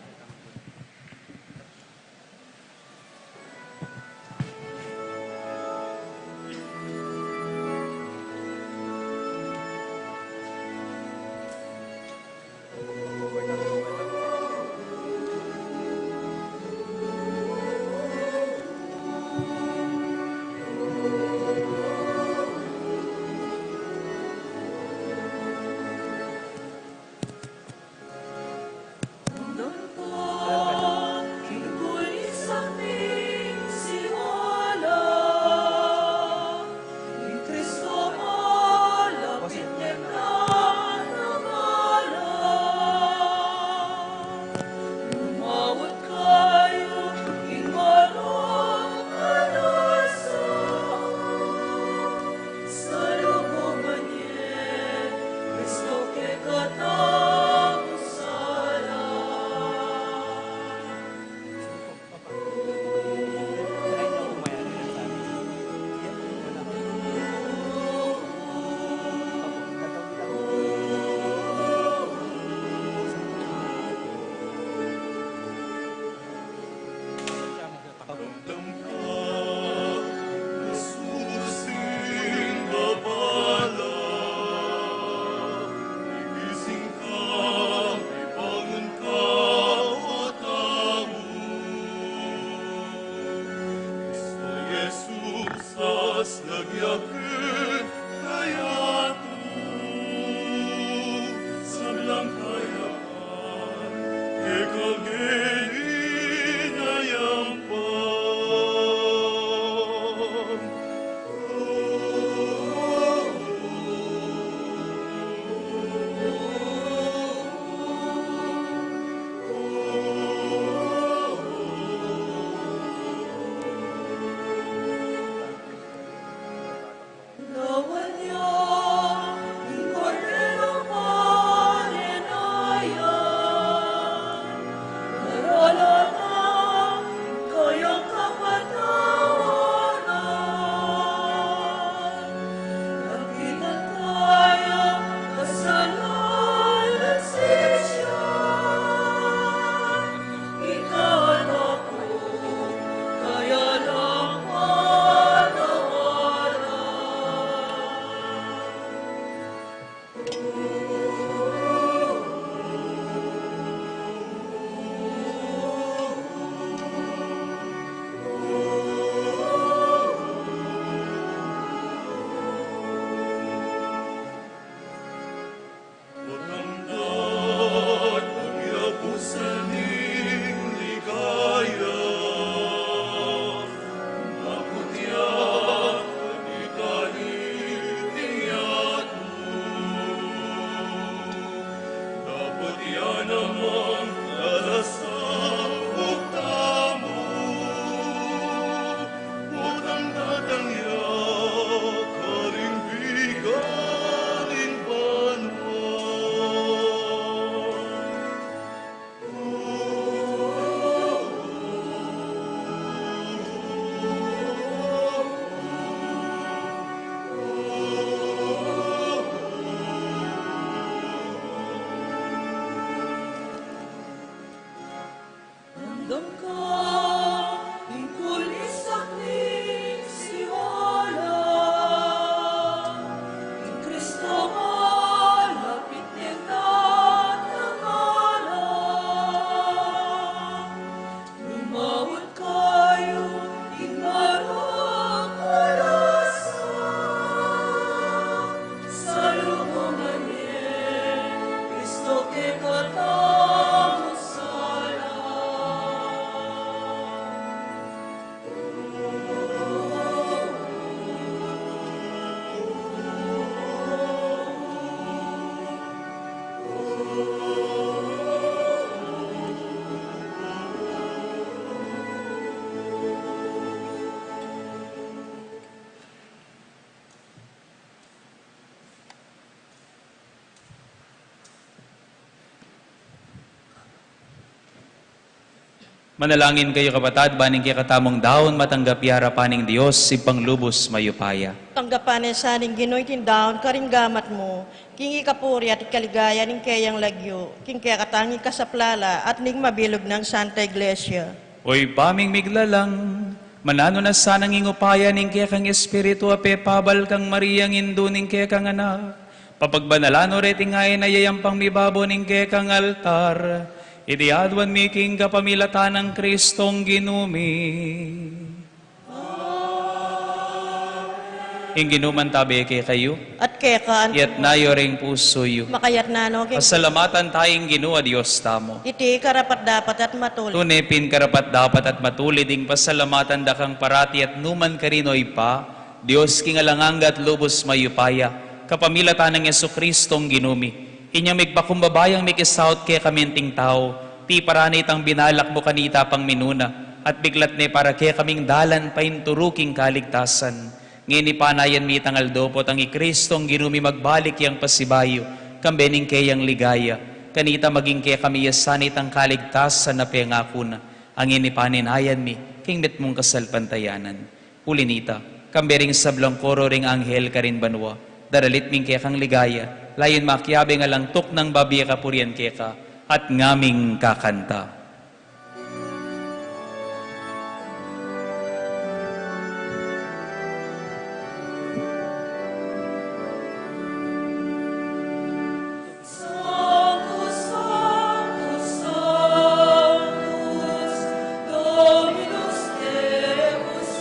Jesus, aslagyakit kayatu, sablang kayaan, keka geni nayampan. Dapot ya namang lalasaput tamu, o tangtatang ya karing bigan ning banua. Andang ka ing kulisak ning siwala, ing Kristo malapit neng tatangalan. Lumaut kayu ing maragul a lasa, salubungan ne Kristo kekatamu sala. Manalangin kayu, kapatad, ban ing kekatamung daun matanggap ya arapan ning Dios, Ibpang lubus mayupaya. Tanggapan na sa ning Ginu iting daun karing gamat mu, king ikapuri at ikaligaya ning keyang lagyu, king kekatang ikasaplala at ning mabilug nang Santa Iglesia. O Ibpa ming miglalang, mananu na sanang ing upaya ning kekang Espiritu a pepabal kang Mariang indu ning kekang Anak, papagbanalan no reting ain a yayampang mibabo ning kekang altar. Iti aduan mi king kapamilatan nang Kristong Ginu mi. Ing Ginu mantabe kekayu. At keka anti mu. Iyatna yu ring pusu yu. Makayatna no king. Pasalamatan taya ing Ginu a Dios tamu. Iti karapat-dapat at matulid. Tune pin karapat-dapat at matulid ing pasalamatan da kang parati at numan karin, o Ibpa, Dios king alang angga at lubus mayupaya, kapamilatan nang Jesucristong Ginu mi. Inyang migpakumbaba yang mikisaut kekami anting tau, tiparan ne itang binalak mu kanita pang minuna, at biklat ne para kekaming dalan painturu king kaligtasan. Ngeni panayan mi itang aldo potang i Kristong Ginu mi magbalik yang pasibayu, kambe ning keyang ligaya, kanita maging kekami ya sana itang kaligtasan a pengaku na, a ngeni paninayan mi king mitmung kasalpantayanan. Uli nita, kambe ring sablang koro ring anghel karin banua, daralit mi ing kekang ligaya, layun makiabe ing alang tuknang babie kapurian keka, at ngaming kakanta. Sanctus, Sanctus, Sanctus, Dominus Deus,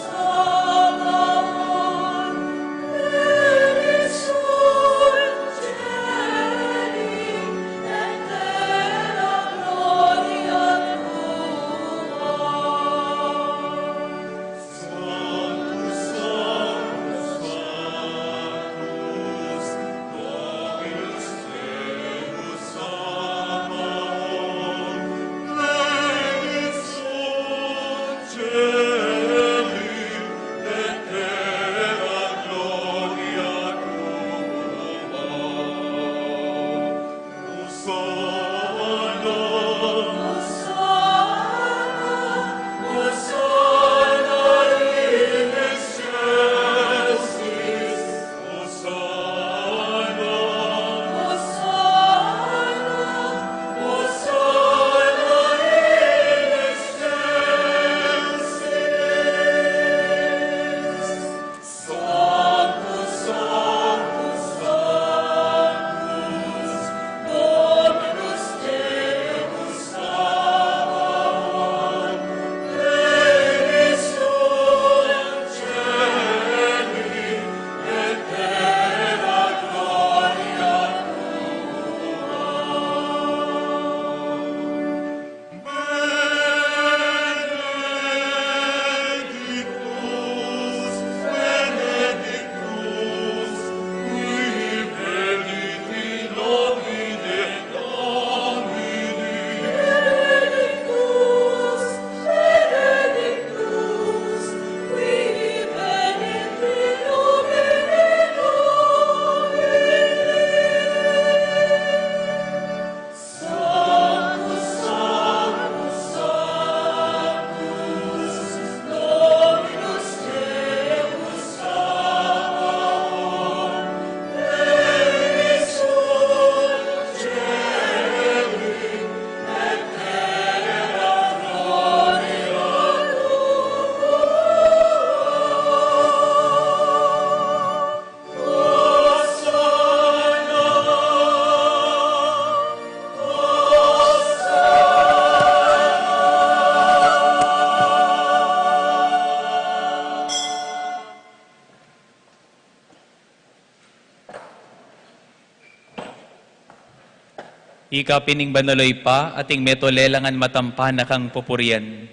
Ika pin ing banal, o Ibpa, at ing metung lelangan matampa na kang pupurian.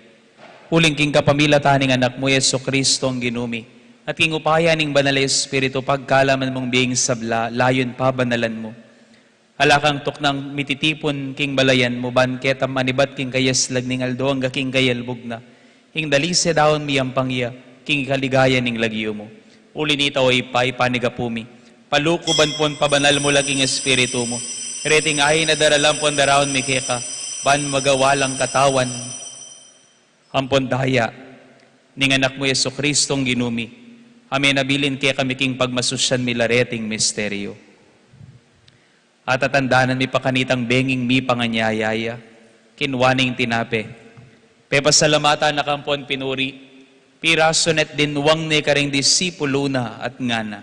Uling king kapamilatan ning Anak mu, Jesucristo, ing Ginu mi, at king upaya ning Banal a Espiritu, pagkalaman mung bie ing sabla, layun pabanalan mu. Ala kang tuknang mititipun king balayan mu, ban ketang manibat king kayaslag ning aldo angga king kayalbug na. Ing dalise daun miyampang ya king kaligaya ning lagyu mu. Uli nita, o Ibpa, ipanyawad mi, palukuban pon pabanal mu la king Espiritu mu reting ain a daralan pon daraun mi keka, ban magawa lang katawan ampon daya ning Anak mu, Jesucristo, ing Ginu mi, a menabilin kekami king pagmasusyan mi la reting misteryu. At tatandanan mi pa kanitang benging mipanganyaya ya, kinua ne ing tinape, pepasalamatan na kampon pinuri, pirasu ne at dinwang ne karing disipulu na at ngana: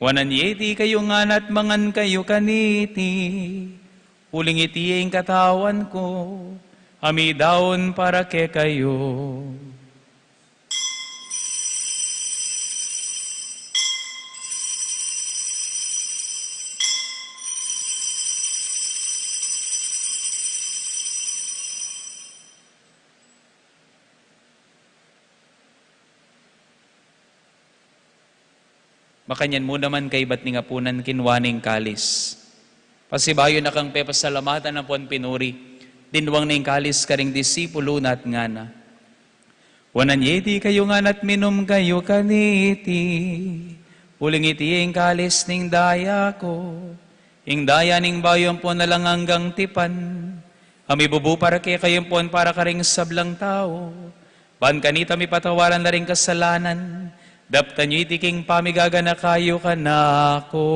Wanan ye iti kayu ngan at mangan kayu kaniti, uling iti ing katawan ku, a midaun para kekayu. Makanyan mu naman kaibat ning apunan, kinua ne ing kalis. Pasibayu na kang pepasalamatan ampon pinuri, dinwang ne ing kalis karing disipulu na at ngana: Wanan ye iti kayu ngan at minum kayu kaniti, uling iti ing kalis ning daya ku, ing daya ning bayu ampon alang anggang tipan, a mibubu para kekayu ampon para karing sablang tau, ban kanita mipatawaran la ring kasalanan. Daptan yu iti king pamigaganaka yu kanaku.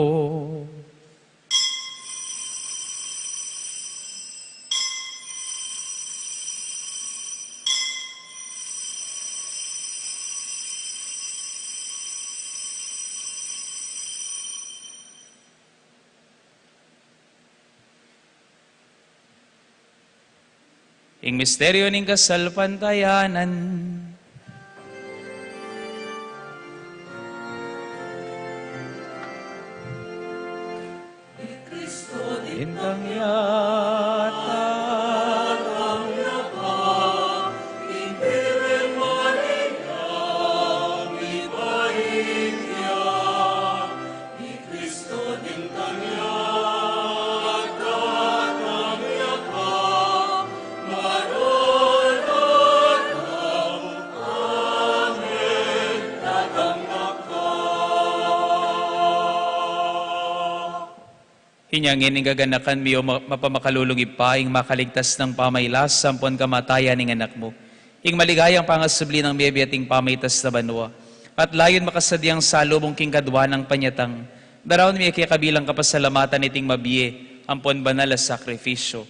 Ing misteryu ning kasalpantayanan. Ni Kristo dintang ya, tatang ya pa, ing Birhen Maria, mibait ya. Ni Kristo dintang ya, tatang ya pa, marorata. Amen. Tatang ya pa. Inya ngeni ing gaganakan mi, o ma-, mapamakalulung Ibpa, ing makaligtas nang pamailas ampon kamatayan ning Anak mu, ing maligayang pangasubli nang mebie at ing pamaitas na banua, at layun makasadyang salubung king kadua nang panyatang, daraun mi keka bilang kapasalamatan iting mabie ampon banal a sakrifisyu.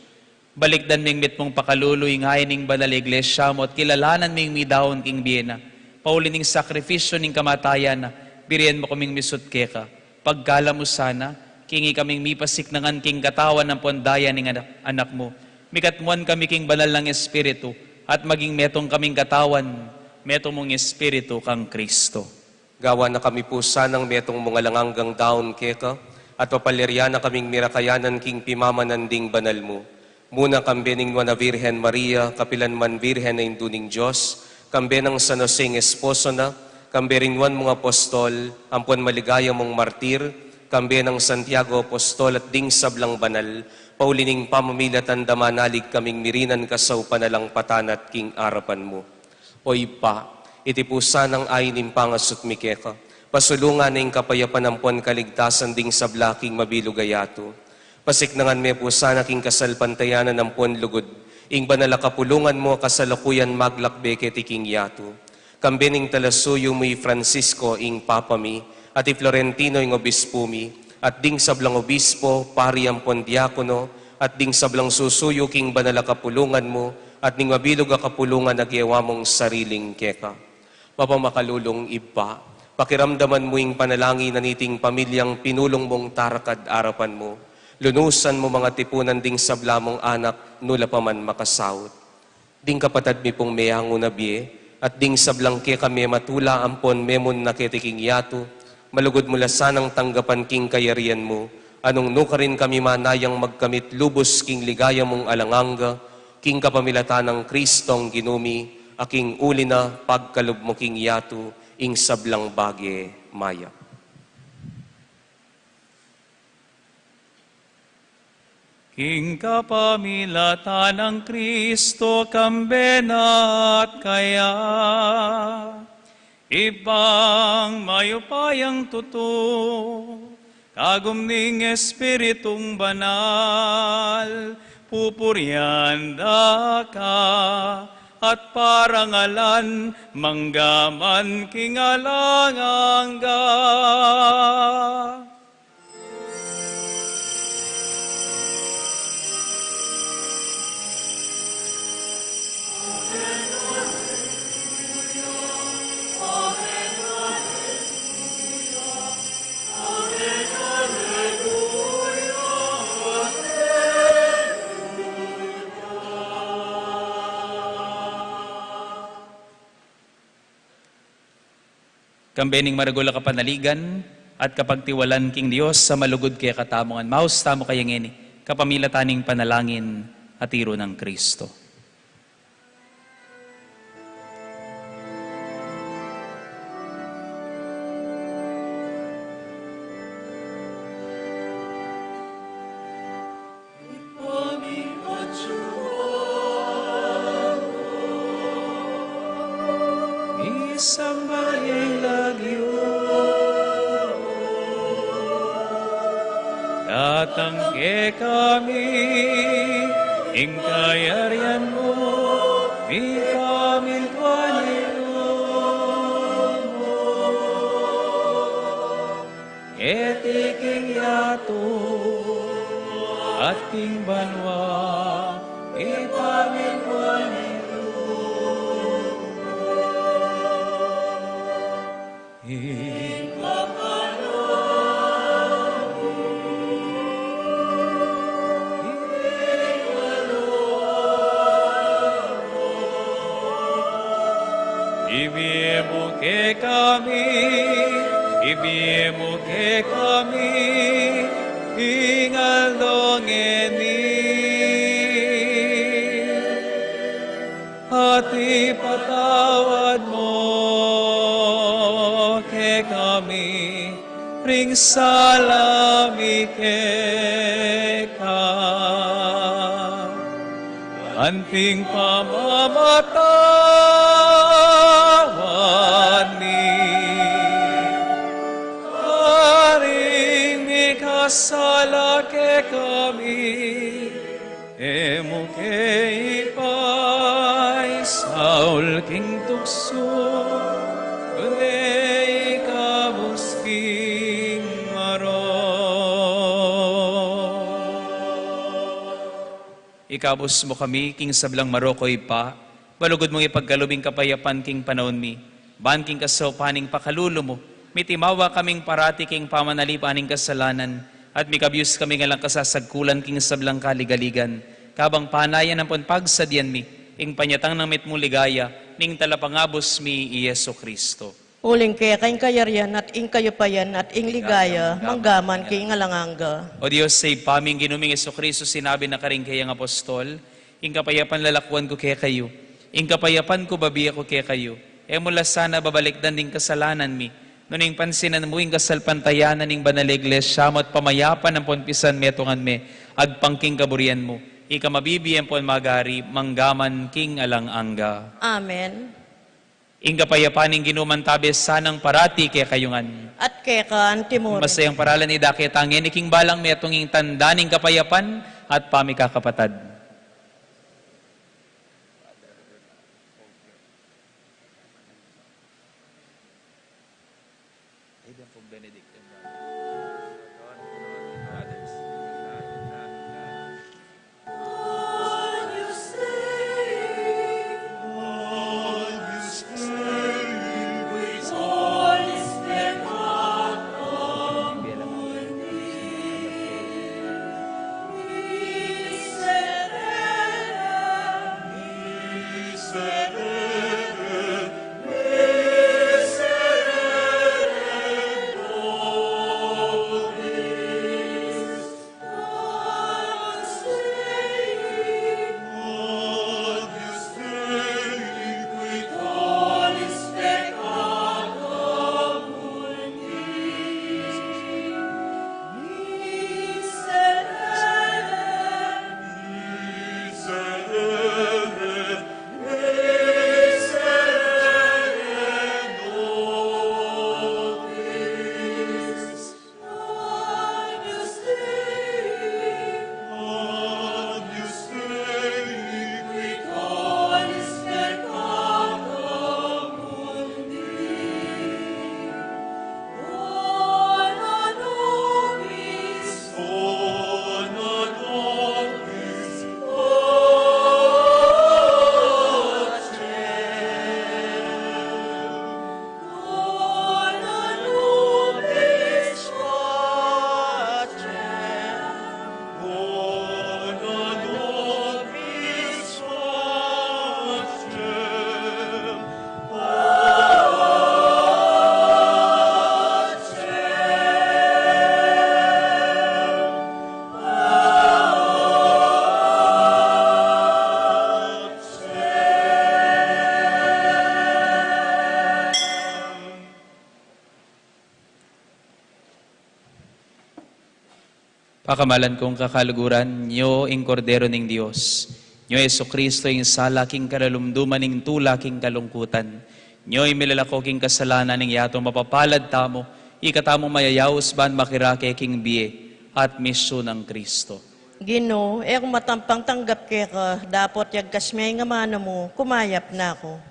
Balikdan ming mitmung pakalulu ing ain ning banal a Iglesia mu at kilalanan ming midaun king bie na. Pauli ning sakrifisyu ning kamatayan na, birian mu kaming misut keka. Pagkalam mu sana, king ikaming mipasiknangan king katawan ampon daya ning Anak, Anak mu, mikatmuan kami king banal nang Espiritu, at maging metung kaming katawan, metung mung Espiritu kang Kristo. Gawan na kami pu sanang metung mung alang anggang daun keka, at papalirian na kaming mirakayanan king pimamanan ding banal mu. Muna kambe ning Nuan a Virgen Maria, kapilan man Virgen a Indu ning Dios, kambe nang San Jose ing esposo na, kambe ring nuan mung apostol, ampon maligaya mung martir, kambe nang Santiago Apostol at ding sablang banal, pauli ning pamamilatan da manalig kaming mirinan kasaupan alang patanat king arapan mu. O Ibpa, iti pu sanang ain ning pangasut mi keka, pasulungan ne ing kapayapan ampon kaligtasan ding sabla king mabilug a yatu. Pasiknangan me pu sana king kasalpantayanan ampon lugud ing banal a kapulungan mu a kasalukuyan maglakbe keti king yatu. Kambe ning talasuyu mu i Francisco ing Papa mi, at i Florentino ing obispu mi, at ding sablang obispo, pari ampon diakono, at ding sablang susuyu king banal a kapulungan mu, at ning mabilug a kapulungan a gewa mung sariling keka. Mapamakalulung Ibpa, pakiramdaman mu ing panalangin na niting pamilyang pinulung mung tarakad arapan mu. Lunusan mu mang atipunan ding sabla mung anak, nu la pa man makasaut. Ding kapatad mi pung meyangu na bie, at ding sablang keka mematula ampon memunna keti king yatu, malugud mu la sanang tanggapan king kayarian mu, Nung nukarin kami manayang magkamit lubus king ligaya mung alang angga, king kapamilatan nang Kristong Ginu mi, a king uli na pagkalub mu king yatu ing sablang bage mayap. King kapamilatan nang Kristo, kambe na at kaya, Ibpang mayupayang tutu, kagum ning Espiritung Banal, pupurian da ka at parangalan manggaman king alang angga. Kambe ning maragul a kapanaligan at kapagtiwalan king Dios a malugud kekatamu ngan, maus tamu kaya ngeni kapamilatan ning panalangin a tiru nang Kristo. Isang bayang lagyu, datang kekami ing kayarian mu, mipamintuan ing lub mu. Keti king yatu at king banua, ipamintuan ing lub mu. Ing kakanan mi king aldo-aldo ibie mu kekami, ibie mu kekami king aldo ngeni. At ipatawad mu kekami ring sala mi keka, anting pamamatawad mi karing mikasala kekami. E mu ke ipaisaul king tuksu, nune ikabus king marok. Ikabus mu kami king sablang marok, o Ibpa, balugud mung ipagkalub ing kapayapan king panaun mi. Ban king kasaupan ning pakalulu mu, mitimawa kaming parati king pamanalipan ning kasalanan, at mikabus kami ngan lang kasasagkulan king sablang kaligaligan, kabang panayan ampon pagsadyan mi ing panyatang nang mitmung ligaya ning Talapangabus mi i Jesu Kristo. Uling keka ing kayarian at ing kayupayan at ing ligaya, manggaman king alang angga. O Dios, Ibpa ming Ginu ming Jesu Kristo, sinabi na karing keyang apostol, ing kapayapan lalakwan ku kekayu, ing kapayapan ku babie ku kekayu. E mu la sana babalikdan ding kasalanan mi, nune ing pansinan mu ing kasalpantayanan ning banal a iglesia mu at pamayapan ampon pisan metungan me agpang king kaburian mu, ika a mabibie ampon magari manggaman king alang angga. Amen. Ing kapayapan ning Ginu mantabe sanang parati kekayu ngan. At keka antimurin. Masayang paralan ida ketang ngeni king balang metung ing tanda ning kapayapan at pamikakapatad. Pakamalan kung kakaluguran, nyo ing Kordero ning Dios, nyo Jesucristo, ing sala king kalalumduman ning tula king kalungkutan, nyo ing milalako king kasalanan ning yatu, mapapalad tamu, ika tamung mayayaus ban makirake king bie at misyu nang Cristo. Ginu, e ku matampang tanggap keka, dapot yagkas me ing amanu mu, kumayap na ku.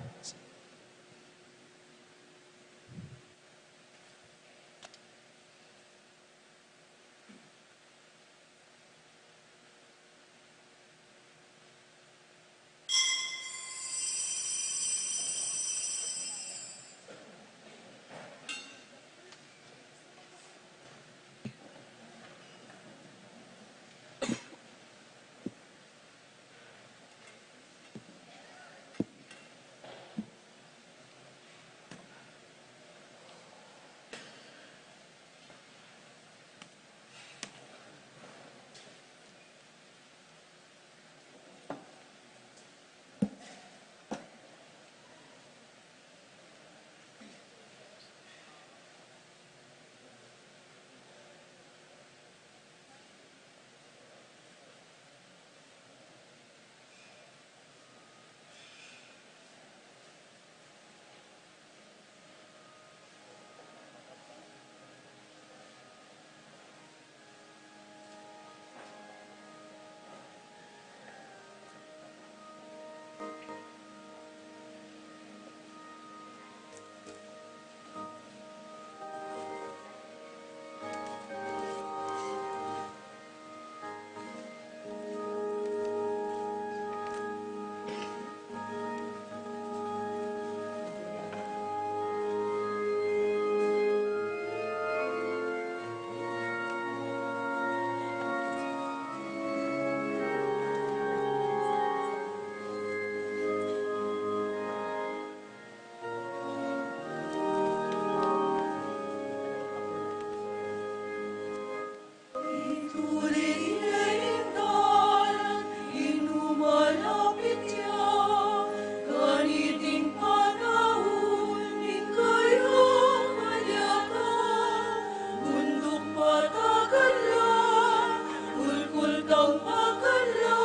Kulkul tang pakanla,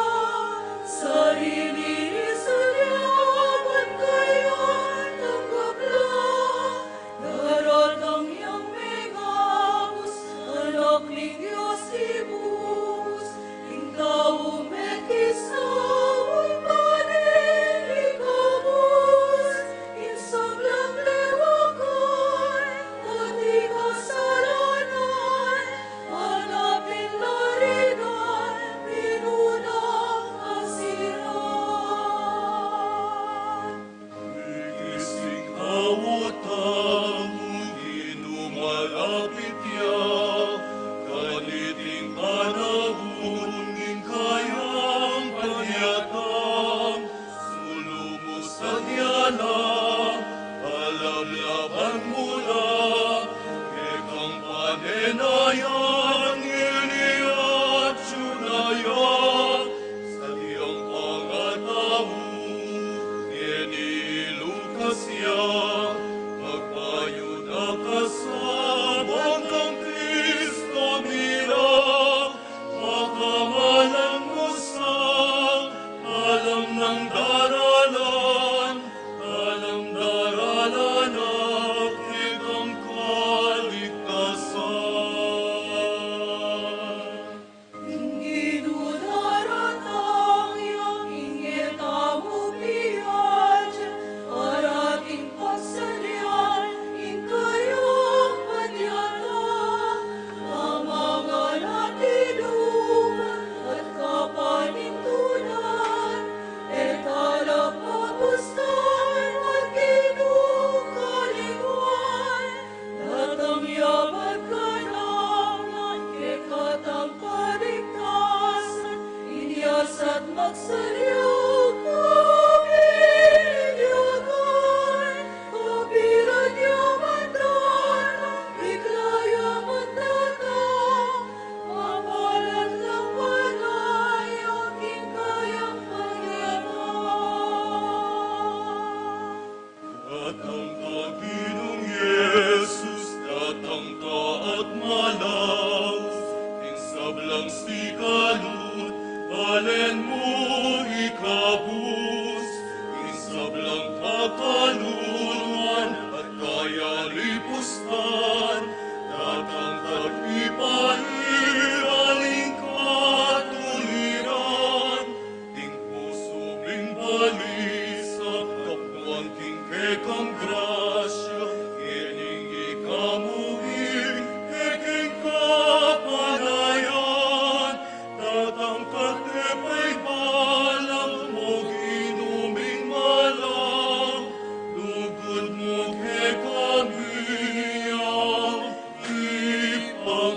sarili ni Sariawan kaya tanggap la. Daratang yang mengabus, Anak ning Dios ibus, ing tau mekisaul pane ikabus, ing sablang lewakan, at ikasalanan, Anapin la rin at pinunang kasiran. Ikising awat tamu, Ginu malapit ya, kaniting panaun ning kayang panyatang. Sulu mu sadya la, alam laban mu la, kekang panenayan ini atyu na ya, sadyang pangatau, ngeni ilukas ya, magpayu na kasabang nang Kristo mi la. Pakamalan mu sa, alam nang daralan, alam daralan na kitang kaligtasan. Ing Ginu daratang ya, ing e tamu piadya, arating pagsalian ing kayang panyatang, amangan at ilupan at kapanintunan, e tala papustan at Ginu kalingwan, datang ya pagkanam na keka tang kaligtasan, inyas at magsalya kami ning yakan, kapilan ya man datang, bigla ya man datang, mapalat lang manaya king kayang panyatang. Datang ka, Ginung Jesus, datang ka at malaus, ing sabla Sikalut, balen mu ikabus ing sablang kakaluluan at kayalipusan, datang at ipairal ing katuliran, ing pusu ming balisa, kapuan king kekang grasya, ngening ikamu ing kekeng kapanayan, datang at ipaibalang mu, Ginu ming malang, lugud mu kekami ang ipagkalub.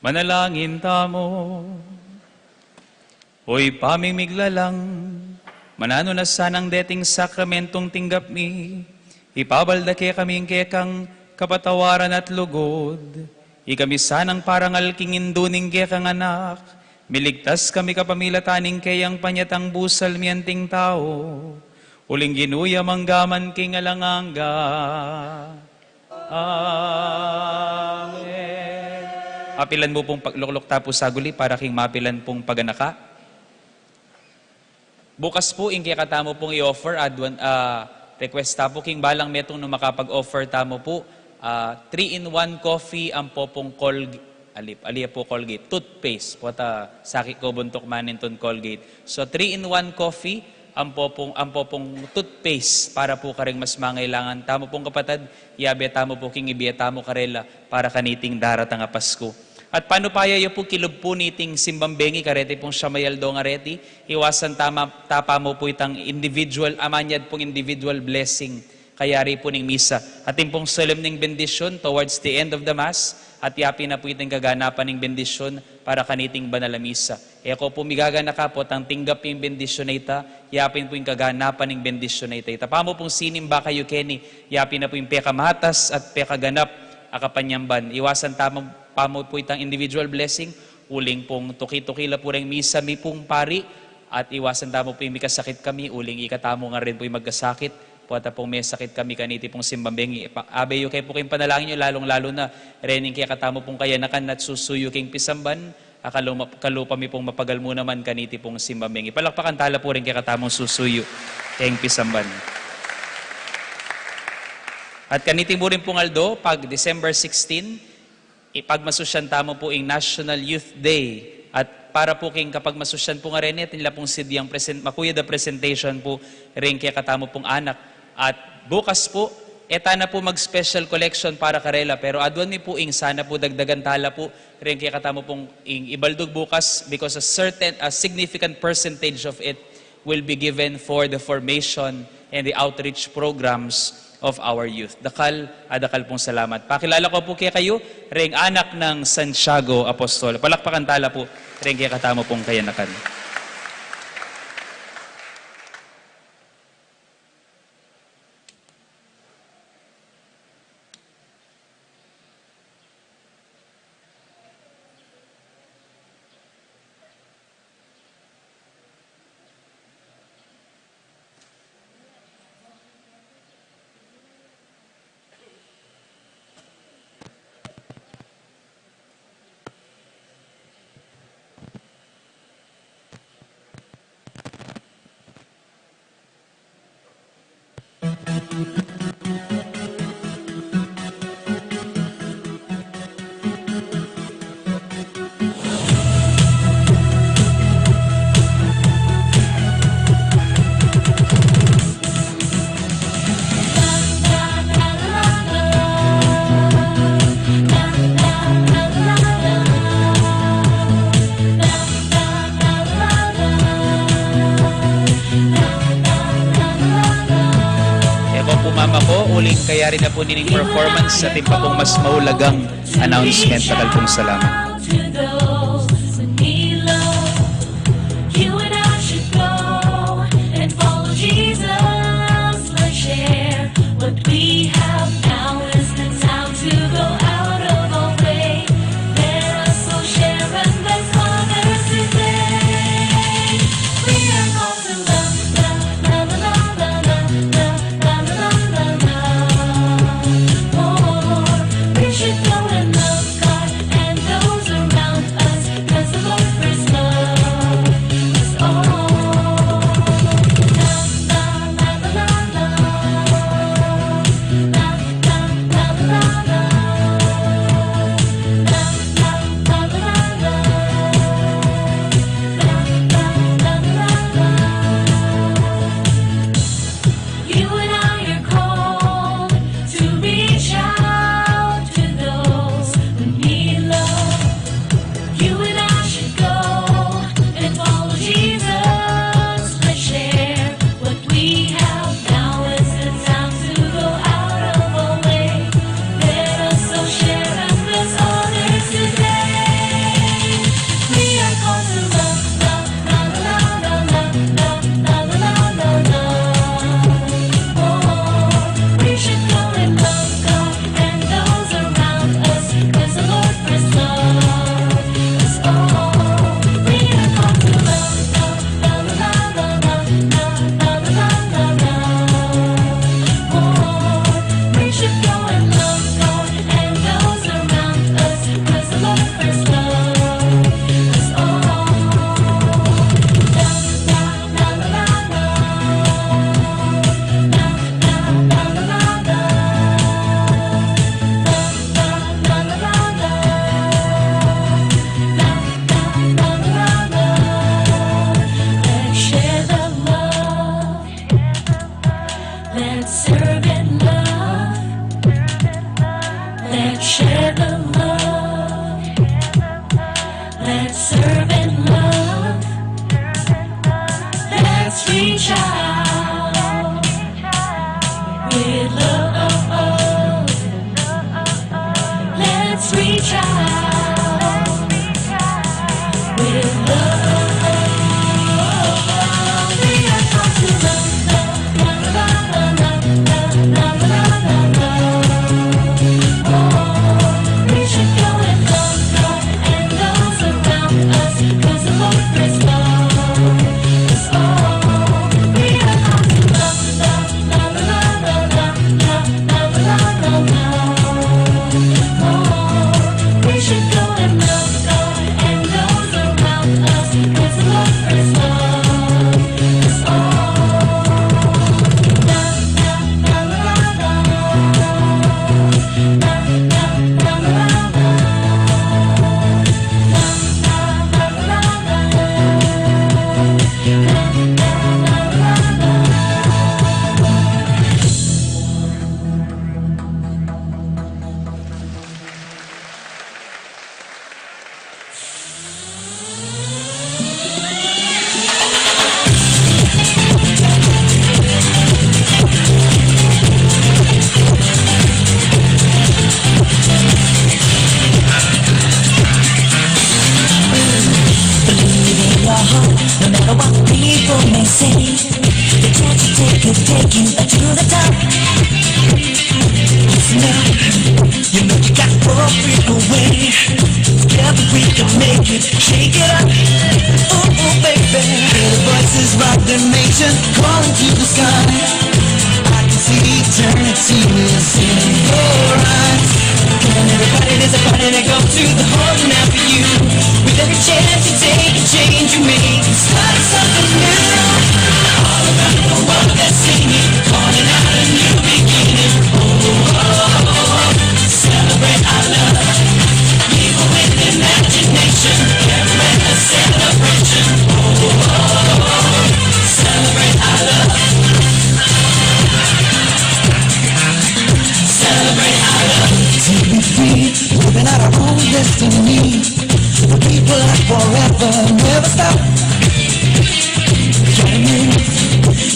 Manalangin tamu. O Ibpa ming miglalang, mananu na sanang deting sakramentung tinggap mi, ipabal da kekami ing kekang kapatawaran at lugud. Ikami sanang parangal king indu ning kekang anak, miligtas kami kapamilatan ning keyang panyatang busal mi anting tau. Uling Ginu ya mangga man king alang angga. Amen. Mapilan mu pung paglukluk ta pu saguli para king mapilan pung paganaka. Bukas pu ing kekatamu pung i-offer, adwan, ah, request ta pu king balang metung nung makapag-offer tamu pu, ah, three-in-one coffee ampo pung Colg-, ali, ali pu Colgate, toothpaste, pota sakit ko buntuk manintun Colgate. So, three-in-one coffee, ampo pung, ampo pung toothpaste para pu karing mas mangailangan. Tamu pung kapatad, yabe tamu pu king ibie tamu karela para kaniting daratang a Pasku. At panupaya yu pu kilub pu niting simbang bengi kareti pung siyam a aldo ngareti, iwasan tama, tapa mu pu itang individual, amanyad pung individual blessing kayari pu ning misa. Atin pung solemneng bendisyun towards the end of the Mass, at yapin na pu iting kaganapan ning bendisyun para kaniting banal a misa. E ko pu migaganaka potang tinggap ing bendisyun a ita, yapin pu ing kaganapan ning bendisyun a ita. Ita pamu pung sinimba kayu keni, yapin na pu ing pekamatas at pekaganap a kapanyamban. Iwasan tamu, pamu pu itang individual blessing, uling pung tuki-tuki la pu reng misa mi pung pari, at iwasan tamu pu ing mikasakit kami, uling ikatamu ngan rin pu ing magkasakit, pota pung mesakit kami kaniti pung simbang bengi. Pa-, abe yu ke pu king panalangin yu, lalung-lalu na rening kekatamu pung kayanakan at susuyu king pisamban, a kalu-, kalupa mi pung mapagal mu naman kaniti pung simbang bengi. Palakpakan tala pu ring kekatamung susuyu king pisamban. At kaniti mu rin pung aldo, pag December sixteen, ipagmasusyan tamu pu ing National Youth Day. At para pu king kapagmasusyan pu ngareni, atin la pung sidyang present-, makuyad a presentation pu ring kekatamu pung anak. At bukas pu, e ta na pu mag-special collection para karela, pero aduan mi pu ing sana pu dagdagan tala pu ring kekatamu pung ing ibaldug bukas, because a certain, a significant percentage of it will be given for the formation and the outreach programs of our youth. Dakal a dakal pung salamat. Pakilala ko pu kekayu ring anak nang Santiago Apostol. Palakpakan tala pu ring kekatamu pung kayanakan. E ko pu mama ko, uling kayari na pu nining performance, atin pa pung mas maulagang announcement. Dakal pung salamat. You and I should go and follow Jesus. Let's share what we have now is the time to go out of our way. Let us all share and bless others today. We are called to love, love, love, love, love, love, love, love, love, love, love. Oh, we should go and love God and those around us. Reach out with love. Let's reach out with love. We are called to love, love, love, love, love, love, love, love, love, love. Oh, we should go and love, love, and those around us, 'cause the Lord is love. Believe in your heart, no matter what people may say. The chance you take is taking to the top. Listen up, you know you gotta break away. Together we can make it, shake it up. Ooh, ooh, baby. Hear the voices of the nation calling to the sky. I can see eternity is in your eyes. Come on, everybody, there's a party to go to. The whole night for you. With every chance you take, a change you make, start something new. All around the world they're singing, calling out a new beginning. Oh, oh, oh, oh. Celebrate our love. People with imagination, everywhere a celebration. Oh, oh, oh, oh. Celebrate our love. Celebrate our love. Till we free, living out our own destiny. The people are forever, never stop. Gotta move.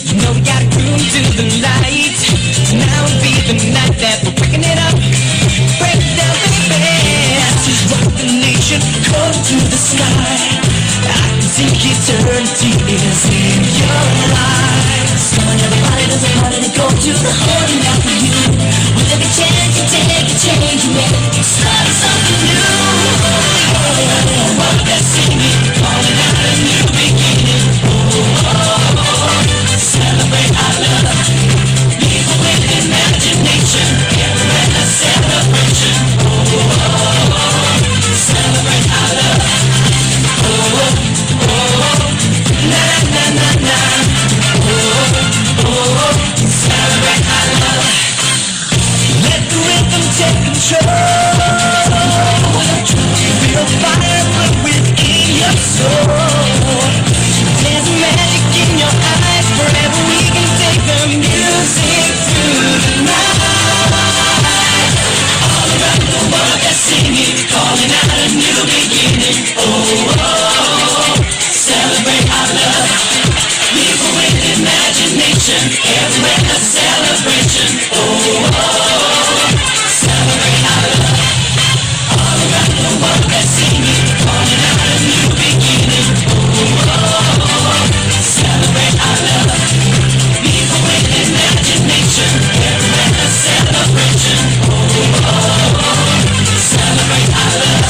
You know we gotta groove to the light. Tonight will be the night that we're breaking it up. Break it down, baby. Let's just rock the nation, come to the sky. I can see eternity is in your eyes. Come on, everybody, there's a party to go to. The whole night for you. With every chance you take, a change you make, start something new. All around the world they're singing, calling out a new beginning. Oh, oh, oh, oh. Celebrate our love. People with imagination, everywhere a celebration. Oh, oh, oh, oh. Celebrate our love. Oh, oh, oh, oh. Na, na, na, na. Oh, oh, oh, oh. Celebrate our love. Let the rhythm take control. Feel the fire burn within your soul. There's a magic in your eyes. Forever we can take the music through the night. All around the world they're singing, calling out a new beginning. Oh, oh, oh, oh. Celebrate our love. People with imagination, everywhere a celebration. Oh, oh, oh, oh. Celebrate our love. All around the world they're singing, calling out a new beginning. Oh, oh, oh, oh. Celebrate our love. People with imagination, everywhere a celebration. Oh, oh, oh, oh. Celebrate our love.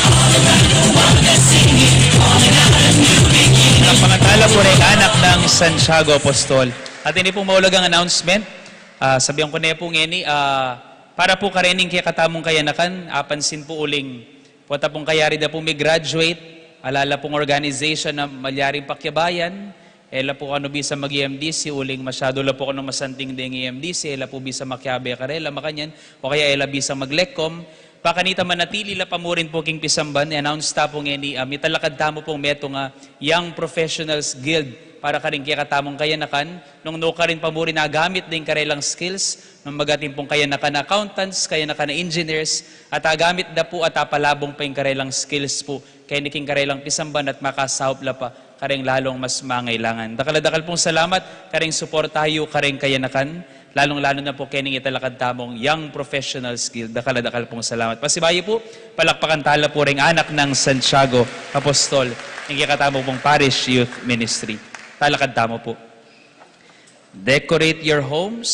All around the world they're singing, calling out a new beginning. Pangatala pu reng anak nang Santiago Apostol. At ini pung maulagang announcement. Ah, sabian ku ne pu ngeni, ah, para pu karening kekatamung kayanakan, apansin pu uling pota pung kayari da pu mi-graduate, ala la pung organization a malyaring pakiabayan, e la pu kanu bisa mag-E M D C, uling masyadu la pu kanu masanting deng E M D C, e la pu bisa makiabe karela, makanyan, o kaya e la bisa mag-LECOM, Pakanita manatili la pa murin pu king pisamban, i-announce ta pu ngeni, ah, mitalakad tamu pung metung a Young Professionals Guild para karing kekatamung kayanakan, nung nukarin pa murin agamit ding karelang skills, nung magating pung kayanakan a accountants, kayanakan a engineers, at agamit da pu at apalabung pa ing karelang skills pu, keni king karelang pisamban at makasaup la pa kareng lalung mas mangailangan. Dakal a dakal pung salamat kareng suporta yu kareng kayanakan, lalung-lalu na pu kening italakad tamung Young Professionals Guild. Dakal a dakal pung salamat. Pasibayu pu, palakpakan tala pu reng anak nang Santiago Apostol, ing kekatamu pung Parish Youth Ministry. Talakad tamu pu. Decorate your homes,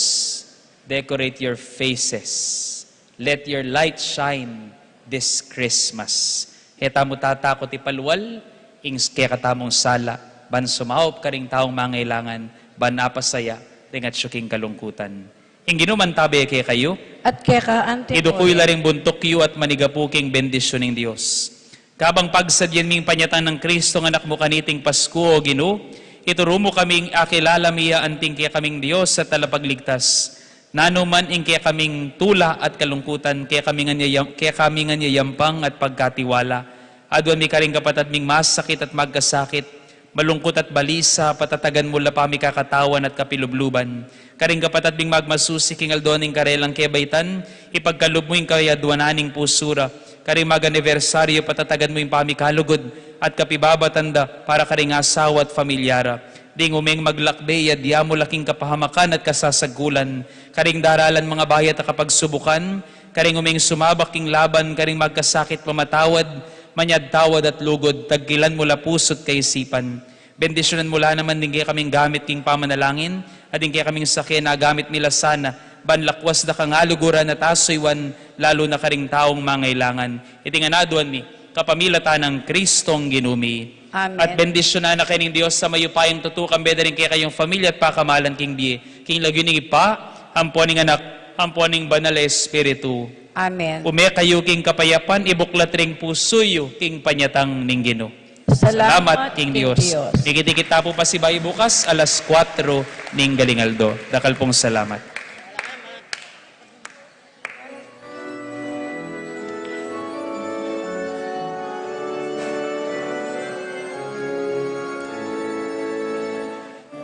decorate your faces. Let your light shine this Christmas. E tamu tatakut ipalwal ing kekatamung sala, ban sumaup karing taung mangailangan, ban apasaya deng atyu king kalungkutan. Ing Ginu mantabe kekayu. At keka anti. Iduku yu la ring buntuk yu at manigapu king bendisyun ning Dios. Kabang pagsadyan ming panyatang nang Kristong Anak mu kaniting Pasku, O Ginu, ituru mu kaming akilala mi ya anting kekaming Dios at Talapagligtas. Nanu man ing kekaming tula at kalungkutan, kekami ngan ya, kekami ngan ya yampang at pagkatiwala. Aduan mi karing kapatad ming masakit at magkasakit, malungkut at balisa, patatagan mu la pamikakatawan at kapilubluban. Karing kapatad ming magmasusi king aldo ning karelang kebaitan, ipagkalub mu ing kayaduanan ning pusu ra. Karing mag-anibersaryu, patatagan mu ing pamikalugud at kapibabatan da para karing asawa at pamilya ra. Ding umeng maglakbe, iadya mu la king kapahamakan at kasasagkulan. Karing daralan mangabayat a kapagsubukan, karing umeng sumabak king laban, karing magkasakit pamatawad, manyad tawad at lugud, tagkilan mu la pusu't kaisipan. Bendisyunan mu la naman ding kekaming gamit king pamanalangin, at ding kekaming sake na gamit mi la sana, ban lakwas da kang aluguran at asuyuan, lalu na karing taung mangailangan. Iti ngan aduan mi, kapamilatan nang Kristong Ginu mi. Amen. At bendisyunan na kayu ning Dios a mayupayang tutu, kambe da ring kekayung pamilya at pakamalan king bie, king lagyu ning Ibpa, ampo ning Anak, ampo ning Banal a Espiritu. Amen. Ume kayu king kapayapan, ibuklat ring pusu yu king panyatang ning Ginu. Salamat king Dios. Dikit-dikit ta pu pasibayu bukas, alas kuwatro ning galing aldo. Dakal pung salamat.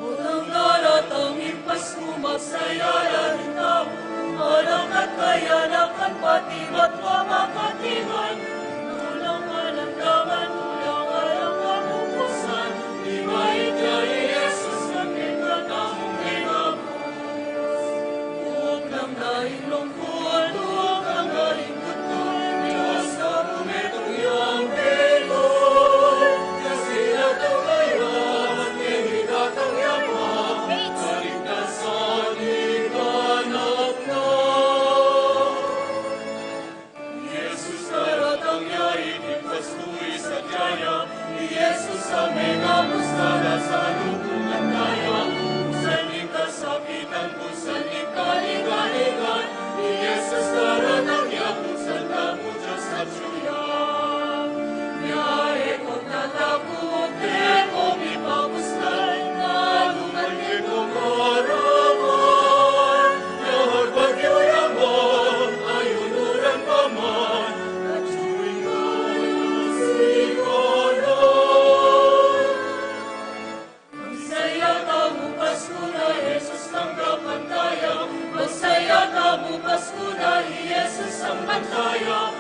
Utang daratang ing Pasku, magsaya la ring tau, anak at kayanakan, pati matwa makatiman. Ulang alang dangan, ulang alang kapupusan, ibait ya i Jesus, a kekatamung mengamus. Uwag nang daing lungkut, uwag nang daing kutkut, Dios na bumetung yang pikul, kasi datang ya, keni datang ya pa, kaligtasan iganap na. Jesus daratang ya, iti Pasku isadya ya, i Jesus a mengamus, kalasalukunan da ya, pusani kasakitan, pusani kaligaligan, i Jesus daratang ya, pusani kamu Dios atyu ya. Ya e ko tatakut, e ko mipakusnan, nanu man kekong arapan, na ha bagyu ya man, ayunuran pa man, atyu ing kayang sikatan. Magsaya tamu Pasku na, Jesus nang kapantaya. Magsaya tamu Pasku na, i Jesus ang bantaya.